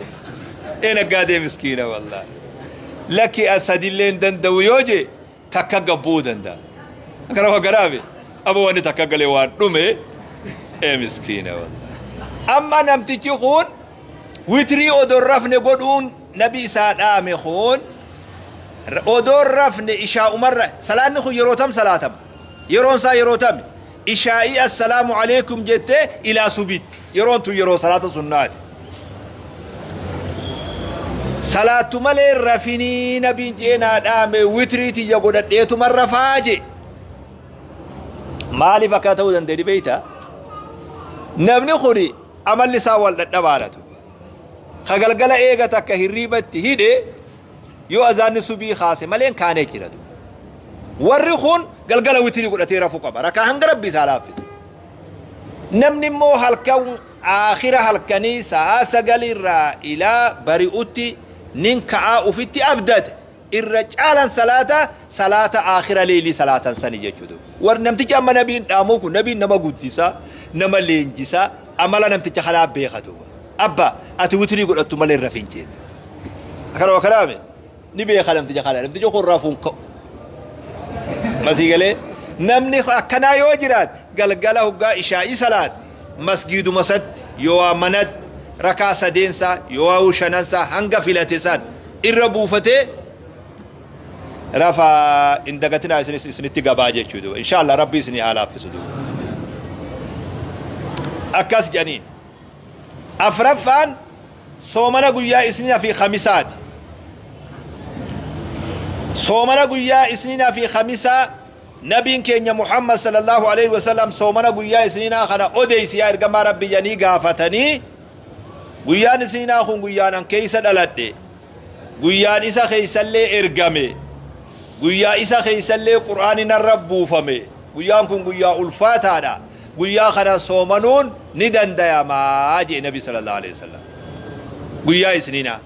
Ee naggaadee miskiina wallaahi. Lakki an sadillee hin danda'u yoo jee takka gabbuu danda'a. Akkana waggaraame amma wanni takka galee waan dhume ee miskiina wallaahi. Amma namtichi kun witrii odoo hin rafne godhuun nabi isaa dhaame kun odoo hin rafne ishaa'umarra salaanni kun yeroo tam salaatama? Yeroon isaa yeroo tami? Ishaa'ii assalaamu aleykum jettee ilaa subiitti. Yeroon tun yeroo salaata sunnaati. Salaattu malee hin rafinii nabiin je'ee naa dhaame witrii tiyya godhadheetuman rafaa je'e. Maaliif akkana ta'uu danda'e ni beektaa? Namni kun amalli isaa wal dhadhabaadha. Ka galgala eega takka hirriiba itti hidhe yoo azaanni subii kaase malee hin kaanee jira duuba. Warri kun galgala witirii godhatee rafuu qaba. Rakaa hanga Rabbi isaa laaffise. Namni immoo halkan aakhira halkanii sa'aa 9 irraa ilaa bari'utti nin ka'aa ufitti abdate irra caalan salaata salaata aakhira leeylii salaatan sani jechuu duuba. Warri namtichi amma nabiin dhaamuu kun nabiin nama guddisaa nama leenjisaa amala namticha kanaa beeka duuba. Abba ati witrii godhattu malee hin rafin jeen. Akkanuma kanaame ni beeka namticha kana namtichi kun rafuun ka'u. Masii galee namni akkanaa yoo jiraate galgala hoggaa ishaa'ii salaate masgiiduma isatti yoo manatti rakaa sadeensaa yoo shanansaa hanga filate san irra buufatee rafa hin dagatinaa isinis isinitti gabaa jechuu duuba inshaallah rabbi isinii haa laaffisu duuba akkas jedhaniin. Afraffaan soomana guyyaa Isniina fi Khamisaati. Soomana guyyaa Isniina fi Khamisaa Nabiin keenya Muhammad sallallahu alaihi wasallam soomana guyyaa Isniinaa kana odeysi yaa ergamaa Rabbi jedhanii gaafatanii guyyaan Isniinaa kun guyyaan an keessa dhaladhe guyyaan isa keessallee ergame guyyaa isa keessallee Qur'aanni narra buufame Guyyaan kun guyyaa ulfaataadha. Guyyaa kana soomanuun ni dandayama je'e Nabi sallallahu aleyhi wasallam. Guyyaa Isniinaa.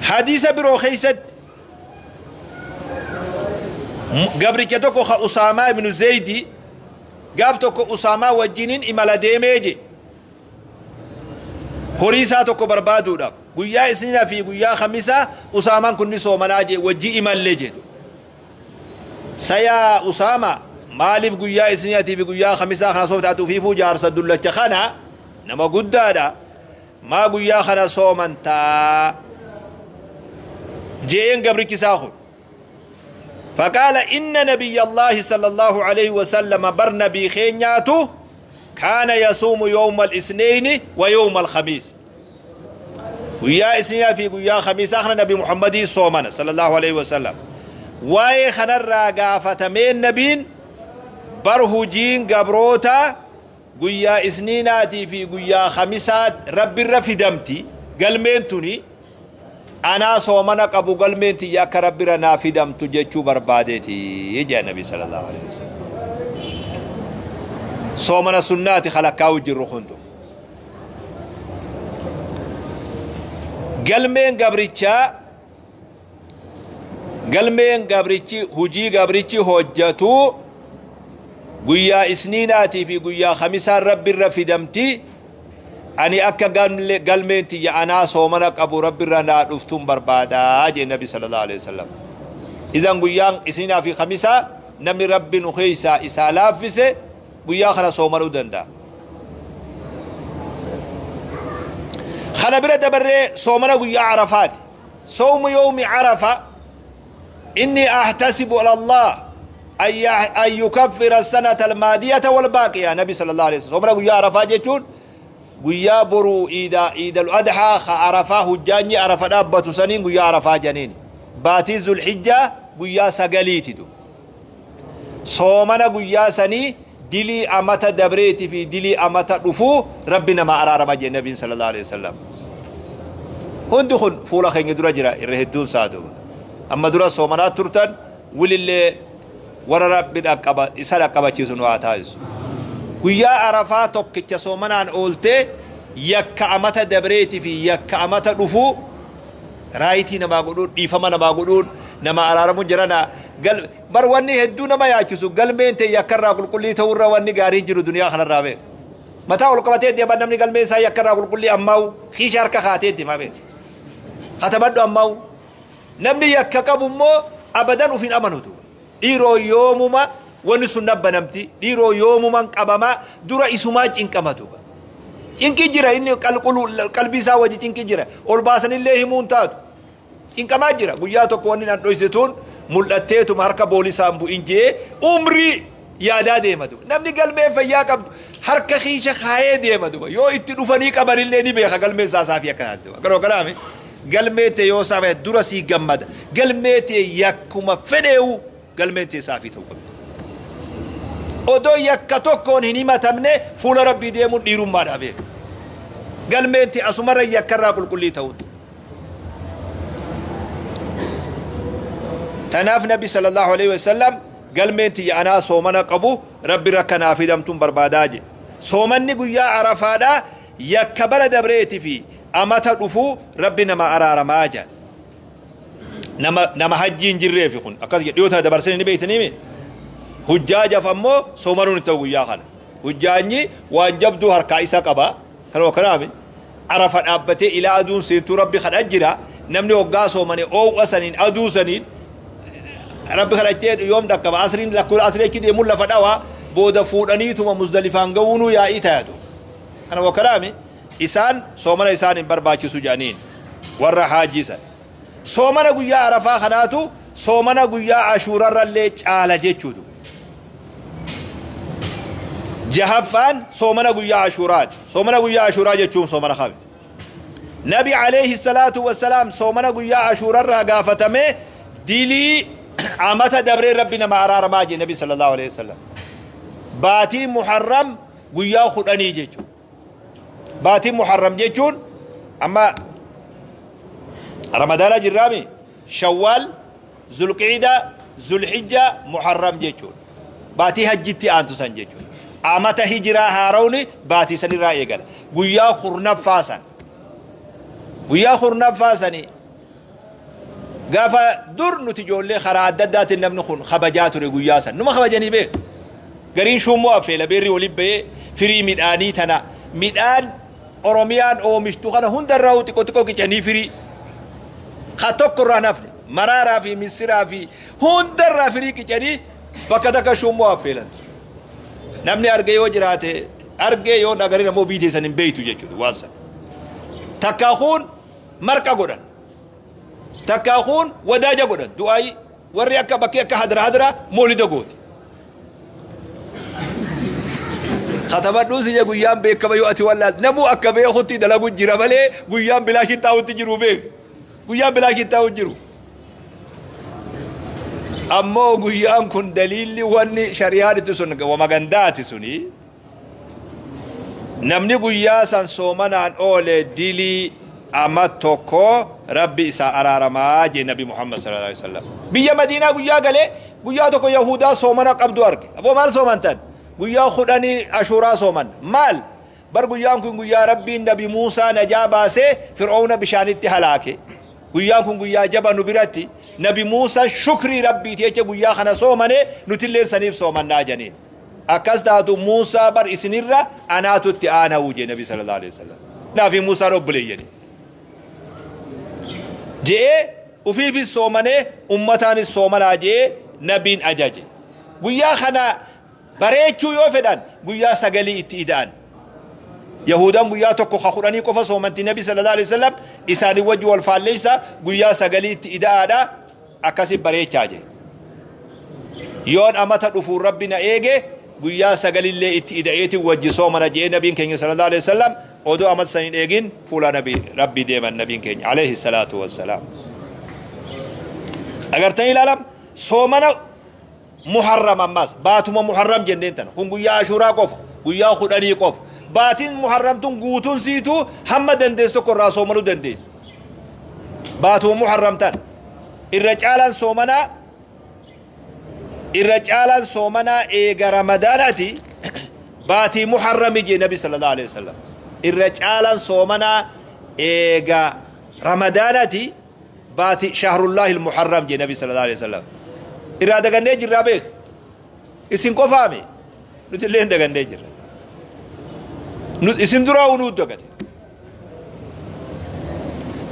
Hadiisa biroo keessatti gabricha tokko ka Usaamaa ibnu Zeydi gaaf tokko Usaamaa wajjiniin imala deemee je horii isaa tokko barbaaduudhaaf guyyaa Isniinaa fi guyyaa Khamisaa Usaamaan kun ni soomanaa je wajji imalle jedhu. Sa yaa Usaama maaliif guyyaa Isniinatii fi guyyaa Khamisaa kana soomta ati ufiifuu jaarsa dullacha kana nama guddaadha maa guyyaa kana soomantaa je'een gabrichi isaa kun faqaala inna nabiyya Allaahi sallallahu alaihi wasallama bar nabii keenyaatu kaana yasuumu yawma al-isnayni wa yawma al-khamiis Guyyaa Isniinaa fi guyyaa Khamiisaa kana Nabi Muhammadii soomana sallallahu alaihi wasallam. Waa'ee kanarraa gaafatameen Nabiin bar hujiin gabroota guyyaa Isniinaatii fi guyyaa Khamisaa Rabbirra fidamti galmeen tuni anaa soomana qabu galmeen tiyya akka Rabbirra naa fidamtu jechuu barbaadeeti jedha Nabi sallallahu alaihi wasallam. Soomana sunnaati kalakkaa'u jirru kuntu. Galmeen gabrichaa galmeen gabrichi hujii gabrichi hojjatu guyyaa isniinaatii fi guyyaa khamisaan rabbi irra fidamti ani akka galmeen tiyya anaa soomana qabu rabbi irra naa dhuftuun barbaadaa jee nabi sallallahu alaihi wasallam idan guyyaan isniinaa fi khamisaa namni rabbi nu keessaa isaa laaffise guyyaa kana soomanuu danda'a. Kana bira dabarree soomana guyyaa Arafaati. Sawmu yawmi Arafa inni ahtasibu ala Allah an yukaffira sanata almaadiyata wal baaqiya Nabi sallallahu alaihi wasallam. Soomana guyyaa Arafaa jechuun guyyaa boru iida iidal adhaa ka Arafaa hujjaanyi Arafa dhaabbatu saniin guyyaa Arafaa janiin. Baatii Zulhijjaa guyyaa sagaliiti du. Soomana guyyaa sanii dilii amata dabreeti fi dilii amata dhufuu Rabbi namaa araarama jedhe Nabiin sallallahu alaihi wasallam. Hundi kun fuula keenya dura jira irra hedduun isaa duuba. Amma dura soomanaa turtan wilillee warra Rabbi dhaqqaba isa dhaqqabachiisu nu haa taasisu. Guyyaa Arafaa tokkicha soomanaan ooltee yakka amata dabreeti fi yakka amata dhufuu raayitii namaa godhuun dhiifama namaa godhuun nama araaramuun jirana gal bar wanni hedduu nama yaachisu galmeen tee yakkarraa qulqullii ta'uurra wanni gaariin jiru duniyaa kanarraa beeka. Mataa ol qabatee deema namni galmee isaa yakka irraa qulqullii ammaa'u kiisha harka kaatee deema beeku. Katabadhu ammaa'u. Namni yakka qabu immoo abadan uf hin amanu duuba. Dhiiroo yoomuma wanni sun nabbanamti, dhiiroo yoomuman qabamaa dura isumaa cinqama duuba. Cinqii jira inni qalbii isaa wajji cinqii jira. Ol baasanillee himuu hin taatu. Cinqamaa jira. Guyyaa tokko wanni nan dhoysituun mul'atteetuma harka boolisaan bu'in jee umrii yaadaa deema duba. Namni galmee fayyaa qabdu harka kiisha kaayee deema duba. Yoo itti dhufanii qabanillee ni beeka galmee isaa saafii akka taate duba. Garuu kanaaf galmee tee yoo saafii dura sii gammada. Galmee tee yakkuma fedheewu galmeen tee saafii ta'uu qabdi. Odoo yakka tokkoon hin himatamne fuula Rabbii deemuun dhiirummaadhaa beeka. Galmeen tee asumarra yakkarraa qulqullii ta'uutu. Tanaaf Nabi sallallahu alaihi wasallam galmeen tiyya anaa soomana qabu Rabbi rakka naa fidamtuun barbaadaa jedhe. Soomanni guyyaa Arafaadhaa yakka bara dabreeti fi amata dhufuu Rabbi nama araaramaa jedha. Nama nama hajjii hin jirreefi kun akkas jedhe dhiyoo tana dabarsanii ni beektanii mi? Hujjaajaaf ammoo soomanuun hin ta'u guyyaa kana. Hujjaanyi waan jabduu harkaa isa qaba. Kanuma kanaami Arafa dhaabbatee ilaa aduun seentuu Rabbi kadha jira. Namni hoggaa soomane oow'a saniin aduu saniin Rabbi kadhachee yoom dhaqqaba asriin lakkoon asrii achi deemuun lafa dhawa booda fuudhaniituma Muzdalifaan ga'uunuu yaa'ii taayatu. Kanuma kanaami isaan soomana isaan hin barbaachisu jedhaniin warra haajii san. Soomana guyyaa Arafaa kanaatu soomana guyyaa Ashuurarrallee caala jechuutu. Jahaffaan soomana guyyaa Ashuuraati. Soomana guyyaa Ashuuraa jechuun soomana kami? Nabi alayhi salaatu wassalaam soomana guyyaa Ashuurarraa gaafatamee dilii amata dabree Rabbi nama araaramaa jedhe Nabi sallallahu alayhi wasallam. Baatii Muharram guyyaa 10 jechuudha. Baatii Muharram jechuun amma Ramadaana jirraami Shawwaal, Zulqiida, Zulhijja, Muharram jechuudha. Baatii hajjitti aantu san jechuudha. Amata hijiraa haarawni baatii sanirraa eegala. Guyyaa 10ffaa san. Guyyaa 10ffaa sanii gaafa dur nuti ijoollee karaa adda addaatiin namni kun kabajaa ture guyyaa san. Numa kabajanii beeku. Gariin shuummoo affeela beerri waliin bahee firii midhaanii tana midhaan Oromiyaan oomishtu kana hundarraa xiqqoo xiqqoo qicanii firii ka tokko irraa hin hafne maraaraa fi missiraa fi hundarraa firii qicanii bakka takka shuummoo affeelan. Namni arge yoo jiraate argee yoo dhagarin ammoo biyyi teessan hin beektu jechuudha waan sana. Takkaa kuun marqa godhan. Takkaa kuun wadaaja godhan du'aayii warri akka bakkee akka hadra hadra moolida gooti. Katabadhuun si guyyaan beekama yoo ati wallaalte namuu akka beekutti dalagu jira malee guyyaan bilaashiin taa'utti jiru beek. Guyyaan bilaashiin taa'u jiru. Ammoo guyyaan kun daliilli wanni shari'aan itti sun wama gandaati suni. Namni guyyaa san soomanaan oole dilii ama tokko Rabbi isaa araaramaa jee Nabi Muhammad sallallahu alaihi wasallam. Biyya Madiinaa guyyaa galee guyyaa tokko Yahudaa soomana qabdu arge. Aboo maal soomantan? Guyyaa 10 Ashuuraa soomanna. Maal? Bar guyyaan kun guyyaa Rabbiin Nabi Muusaa najaa baasee Fir'oowna bishaanitti halaake. Guyyaan kun guyyaa jaba nu biratti Nabi Muusaan shukrii Rabbiiti jecha guyyaa kana soomane nutilleen saniif soomannaa janiin. Akkas taatu Muusaa bar isinirra anaatu itti aanawu jee Nabi sallallahu alaihi wasallam. Naa fi Muusaan obboleeyyani. Je'ee ufiifis soomanee ummataanis soomanaa je'ee Nabiin ajaje. Guyyaa kana bareechuu yoo fedhan guyyaa sagalii itti ida'an. Yahuudaan guyyaa tokko ka 10 qofa soomanti Nabi sallallahu alaihi wasallam isaanii wajji wal faalleessa guyyaa sagalii itti ida'aadha akkasi bareechaa jee. Yoon amata dhufuun Rabbi na eege guyyaa sagalillee itti ida'eetiin wajji soomana je'ee Nabiin keenya sallallahu alaihi wasallam odoo amata san hin eegin fuula Nabi Rabbii deeman Nabiin keenya alayhi salaatu wassalaam. Agartanii ilaalam soomana Muharram ammas baatuma Muharram jenneen tana kun guyyaa Ashuuraa qofa guyyaa 10 qofa baatiin Muharram tun guutuun siituu hamma dandeessu tokko irraa soomanuu dandeessa. Baatuma Muharram tana irra caalaan soomanaa irra caalaan soomanaa eega Ramadaanaati baatii Muharrami jee Nabi sallallahu alaihi wasallam irra caalaan soomanaa eega Ramadaanaati baati shahrullahi al-muharram jee Nabi sallallahu alaihi wasallam irraa dagannee jirraa beek isin qofaami nuti illee hin dagannee jirra. Isin duraa nuu dagate.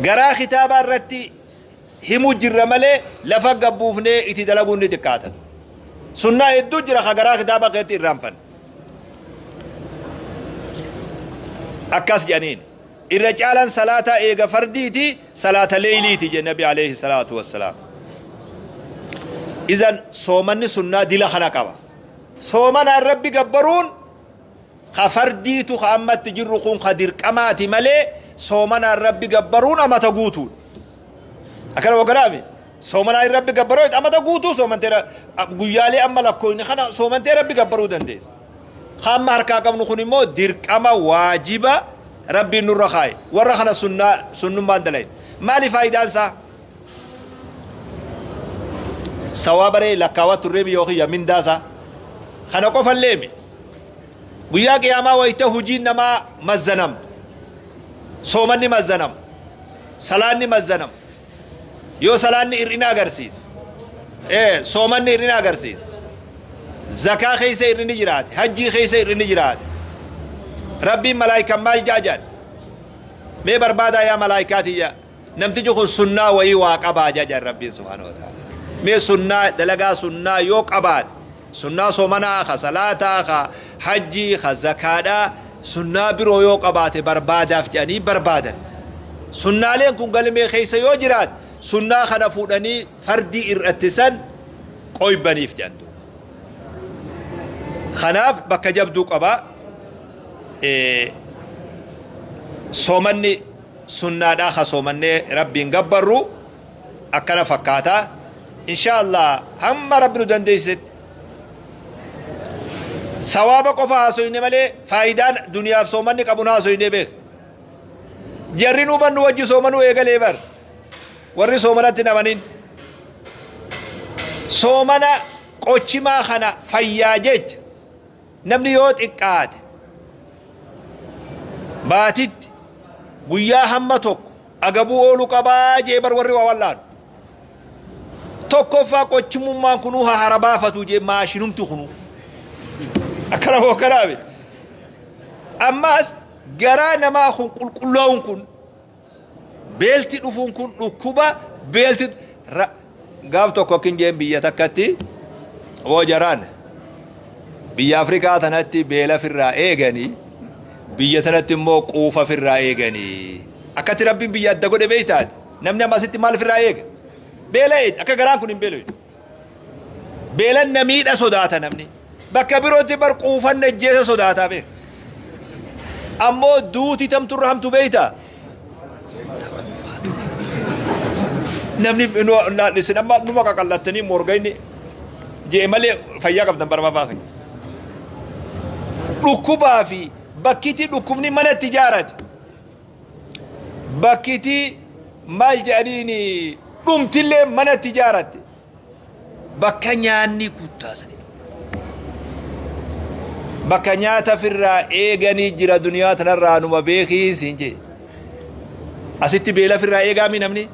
Garaa kitaabaa irratti himu jirra malee lafa gabbuufnee itti dalaguun ni xiqqaata. Sunnaa hedduu jira ka garaa kitaabaa keessatti irraanfanne. Akkas jedhaniin. Irra caalaan salaataa eega fardiiti, salaata leeyliiti jedhe Nabi alayhi salaatu wassalaam. Izan soomanni sunnaa dila kana qaba. Soomanaan Rabbi gabbaruun ka fardiitu ka ammatti jirru kun ka dirqamaati malee soomanaan Rabbi gabbaruun amata guutuudha. Akkana waggalaami. Soomanaan Rabbi gabbaruu amata guutuu soomantee guyyaalee amma lakkoofne kana soomantee Rabbi gabbaruu dandeessa. Ka amma harkaa qabnu kun immoo dirqama, waajiba Rabbiin nurra kaaye. Warra kana sunnaa sunnummaan dalayin. Maali faayidaan isaa? Sawaaba ree lakkaawaa turree biyyoo kiyya mindaa isaa. Kana qofallee mi? Guyyaa qiyaamaa wayita hujiin namaa mazzanamtu. Soomanni mazzanamu. Salaanni mazzanamu. Yoo salaanni hir'ina agarsiisa. Soomanni hir'ina agarsiisa. Zakaa keessa hir'inni jiraate. Hajjii keessa hir'inni jiraate. Rabbiin malaayikaan maal ja'a jedhan? Mee barbaadaa yaa malaayikaa. Namtichi kun sunnaa wayii waa qabaa jedhan Rabbiin subhaanahu wa ta'ala. Mee sunnaa, dalagaa sunnaa yoo qabaate, sunnaa soomanaa, ka salaataa, ka hajjii, ka zakaadhaa, sunnaa biroo yoo qabaate barbaadaaf jedhanii barbaadan. Sunnaaleen kun galmee keessa yoo jiraate, sunnaa kana fuudhanii fardii irratti san qoybaniif jedhan duuba. Kanaaf bakka jabduu qaba. Soomanni sunnaadhaa ka soomannee Rabbiin gabbarru akkana fakkaata. Insha Allah hamma Rabbi nu dandeessisetti. Sawaaba qofa haasoyne malee faayidaan duniyaaf soomanni qabu haasoyne beek. Jarri nu bannu wajji soomanuu eegalee bar. Warri soomanatti namanin. Soomana qochimaa kana fayyaa jecha namni yoo xiqqaate baatitti guyyaa hamma tokko agabuu oolu qabaa jee bar warri waa wallaanu. Tokkoffaa qochimummaan kunuu hahara baafatu jee maashinumti kunuu. Akkana moo akkanaa? Ammaas garaa namaa kun qulqullaa'uun kun, beelti dhufuun kun, dhukkuba beelti gaaf tokko akkin jeen biyya takkatti hoo jaraan biyya Afrikaa tanatti beela firraa eeganii, biyya tanatti immoo quufa firraa eeganii. Akkatti Rabbiin biyya adda godhe beeytaati. Namni amma asitti maal firraa eega? Beela eega. Akka garaan kun hin beelu. Beelan namiidha sodaata namni. Bakka birootti bar quufan najjeesa sodaataa beeka. Ammoo duuti tamturra hamtu beeytaa? Namni isin amma numa qaqallattanii morgayni jee malee fayyaa qabdan bara babaa kiyya. Dhukkubaa fi bakkiti dhukkubni manatti ijaarate. Bakkiti maal jedhaniin dhumtillee manatti ijaaratte. Bakka nyaanni guddaasanidha. Bakka nyaata firraa eeganii jira duniyaa tanarraa numa beekii siin jee. Asitti beela firraa eegaami namni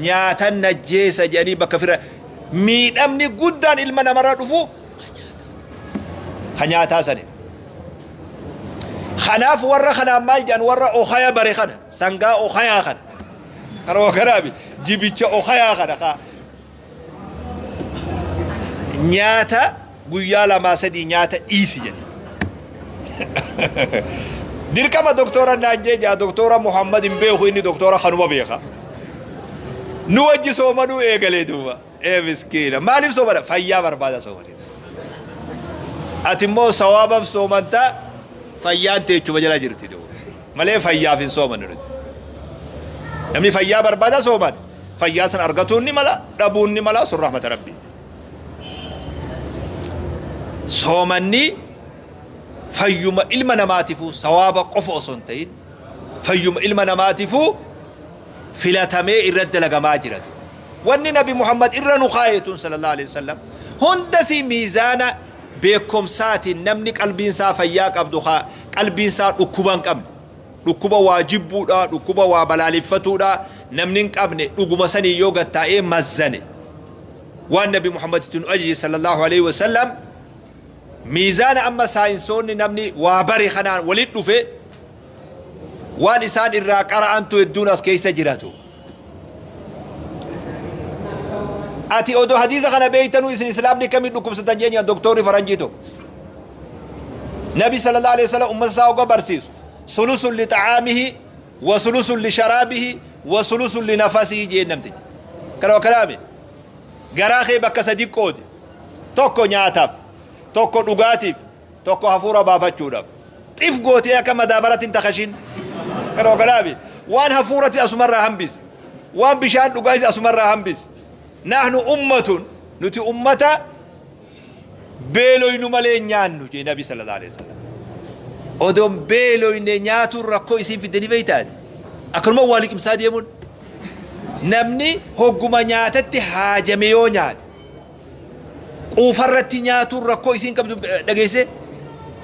nyaatan najjeessa jedhanii bakka firraa miidhamni guddaan ilma namarra dhufu ka nyaataa sanidha. Kanaaf warra kanaan maal jedhan? Warra okaya bare kana, sangaa okayaa kana, kana kanaafi jibicha okayaa kana ka nyaata guyyaa lamaa sadii nyaata dhiisi jedhe. Dirqama doktora naan jee jaa, doktora Muhammad hin beeku, inni doktora kanuma beeka. Nu wajji soomanuu eegalee duuba. Ee miskiina, maaliif soomana? Fayyaa barbaada soomane. Ati immoo sawaabaaf soomantaa, fayyaan teechuma jala jirti duuba. Malee fayyaaf hin soomannu nuti. Namni fayyaa barbaada sooman. Fayyaa sana argatuun ni mala, dhabuun ni mala, sun rahmata Rabbii. Soomanni fayyuma ilma namaatiifuu sawaaba qofa osoo hin ta'in fayyuma ilma namaatiifuu filatamee irratti dalagamaa jira. Wanni Nabi Muhammad irra nu kaayetun sallallahu alaihi wasallam hundasii miizaana beekumsaatiin namni qalbiin isaa fayyaa qabdu, haa qalbiin isaa dhukkuba hin qabne, dhukkuba waa jibbuudha, dhukkuba waa balaaleffatuudha namni hin qabne, dhuguma sanii yoo gattaa'ee mazzane waan Nabi Muhammad itti nu ajaje sallallahu alaihi wasallam miizaana amma saayinsoonni namni waa bare kanaan walit dhufe. Waan isaan irraa qara'antu hedduun as keessa jiratu. Ati odoo hadiisa kana beeytanuu isin islaamni kamiin dhukkubsatan jeenyaan doktorri faranjii tokko. Nabi sallallahu alaihi wasallam ummata isaa oga barsiisu. Sulusun li xacaamihi wa sulusun li sharaabihi wa sulusun li nafasihi jeen namtichi. Kana kalaame garaa kee bakka sadi qoodi. Tokko nyaataaf, tokko dhugaatiif, tokko hafuura baafachuudhaaf. Xif gootee akka madaabaratti hin takashin. Kana kalaame waan hafuurati asumarraa hambisi. Waan bishaan dhugaati asumarraa hambisi. Nahnu ummatun, nuti ummata beeloynu malee hin nyaannu jee Nabi sallallahu alaihi wasallam. Odoon beeloyne nyaatuun rakkoo isiin fidde ni beeytaati. Akkanuma waa liqimsaa deemuun. Namni hogguma nyaatatti haajame yoo nyaate, quufarratti nyaatuun rakkoo isiin qabdu dhageessee.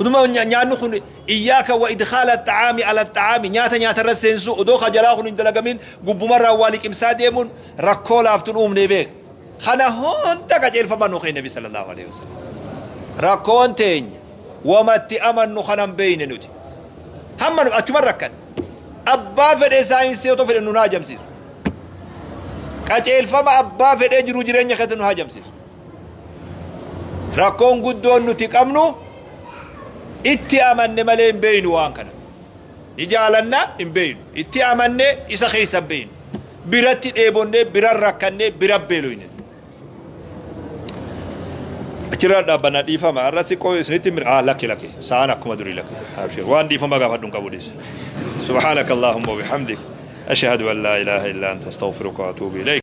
Oduma nyaannu kun iyyaaka wa idkhaala xacaami ala xacaami, nyaata nyaatarra seensuu, odoo kajalaa kun hin dalagamin gubbumarraa waa liqimsaa deemuun rakkoo laaftuun uumnee beek. Kana hunda qajeelfama nu kenne Nabi sallallahu alaihi wasallam. Rakkoon teenya wamatti amannu kanan beeyne nuti. Hamma nu achuma rakkan. Abbaa fedhee saayinsii otoo fedhe nu haajamsiisu. Qajeelfama abbaa fedhee jiru jireenya keessa nu haajamsiisu. Rakkoon guddoon nuti qabnu itti amanne malee hin beeynu waan kana. Ni jaalanna hin beeynu. Itti amanne isa keessa hin beeynu. Biratti dheebonnee, bira rakkannee, bira beeloyne. Achirraa dhaabbannaa, dhiifama. Har'a xiqqoo isinitti lakki lakki. Sa'aan akkuma durii lakki. Abshir. Waan dhiifama gaafadhu hin qabu dhiise. سبحانك اللهم وبحمدك، أشهد أن لا إله إلا أنت، أستغفرك وأتوب إليك.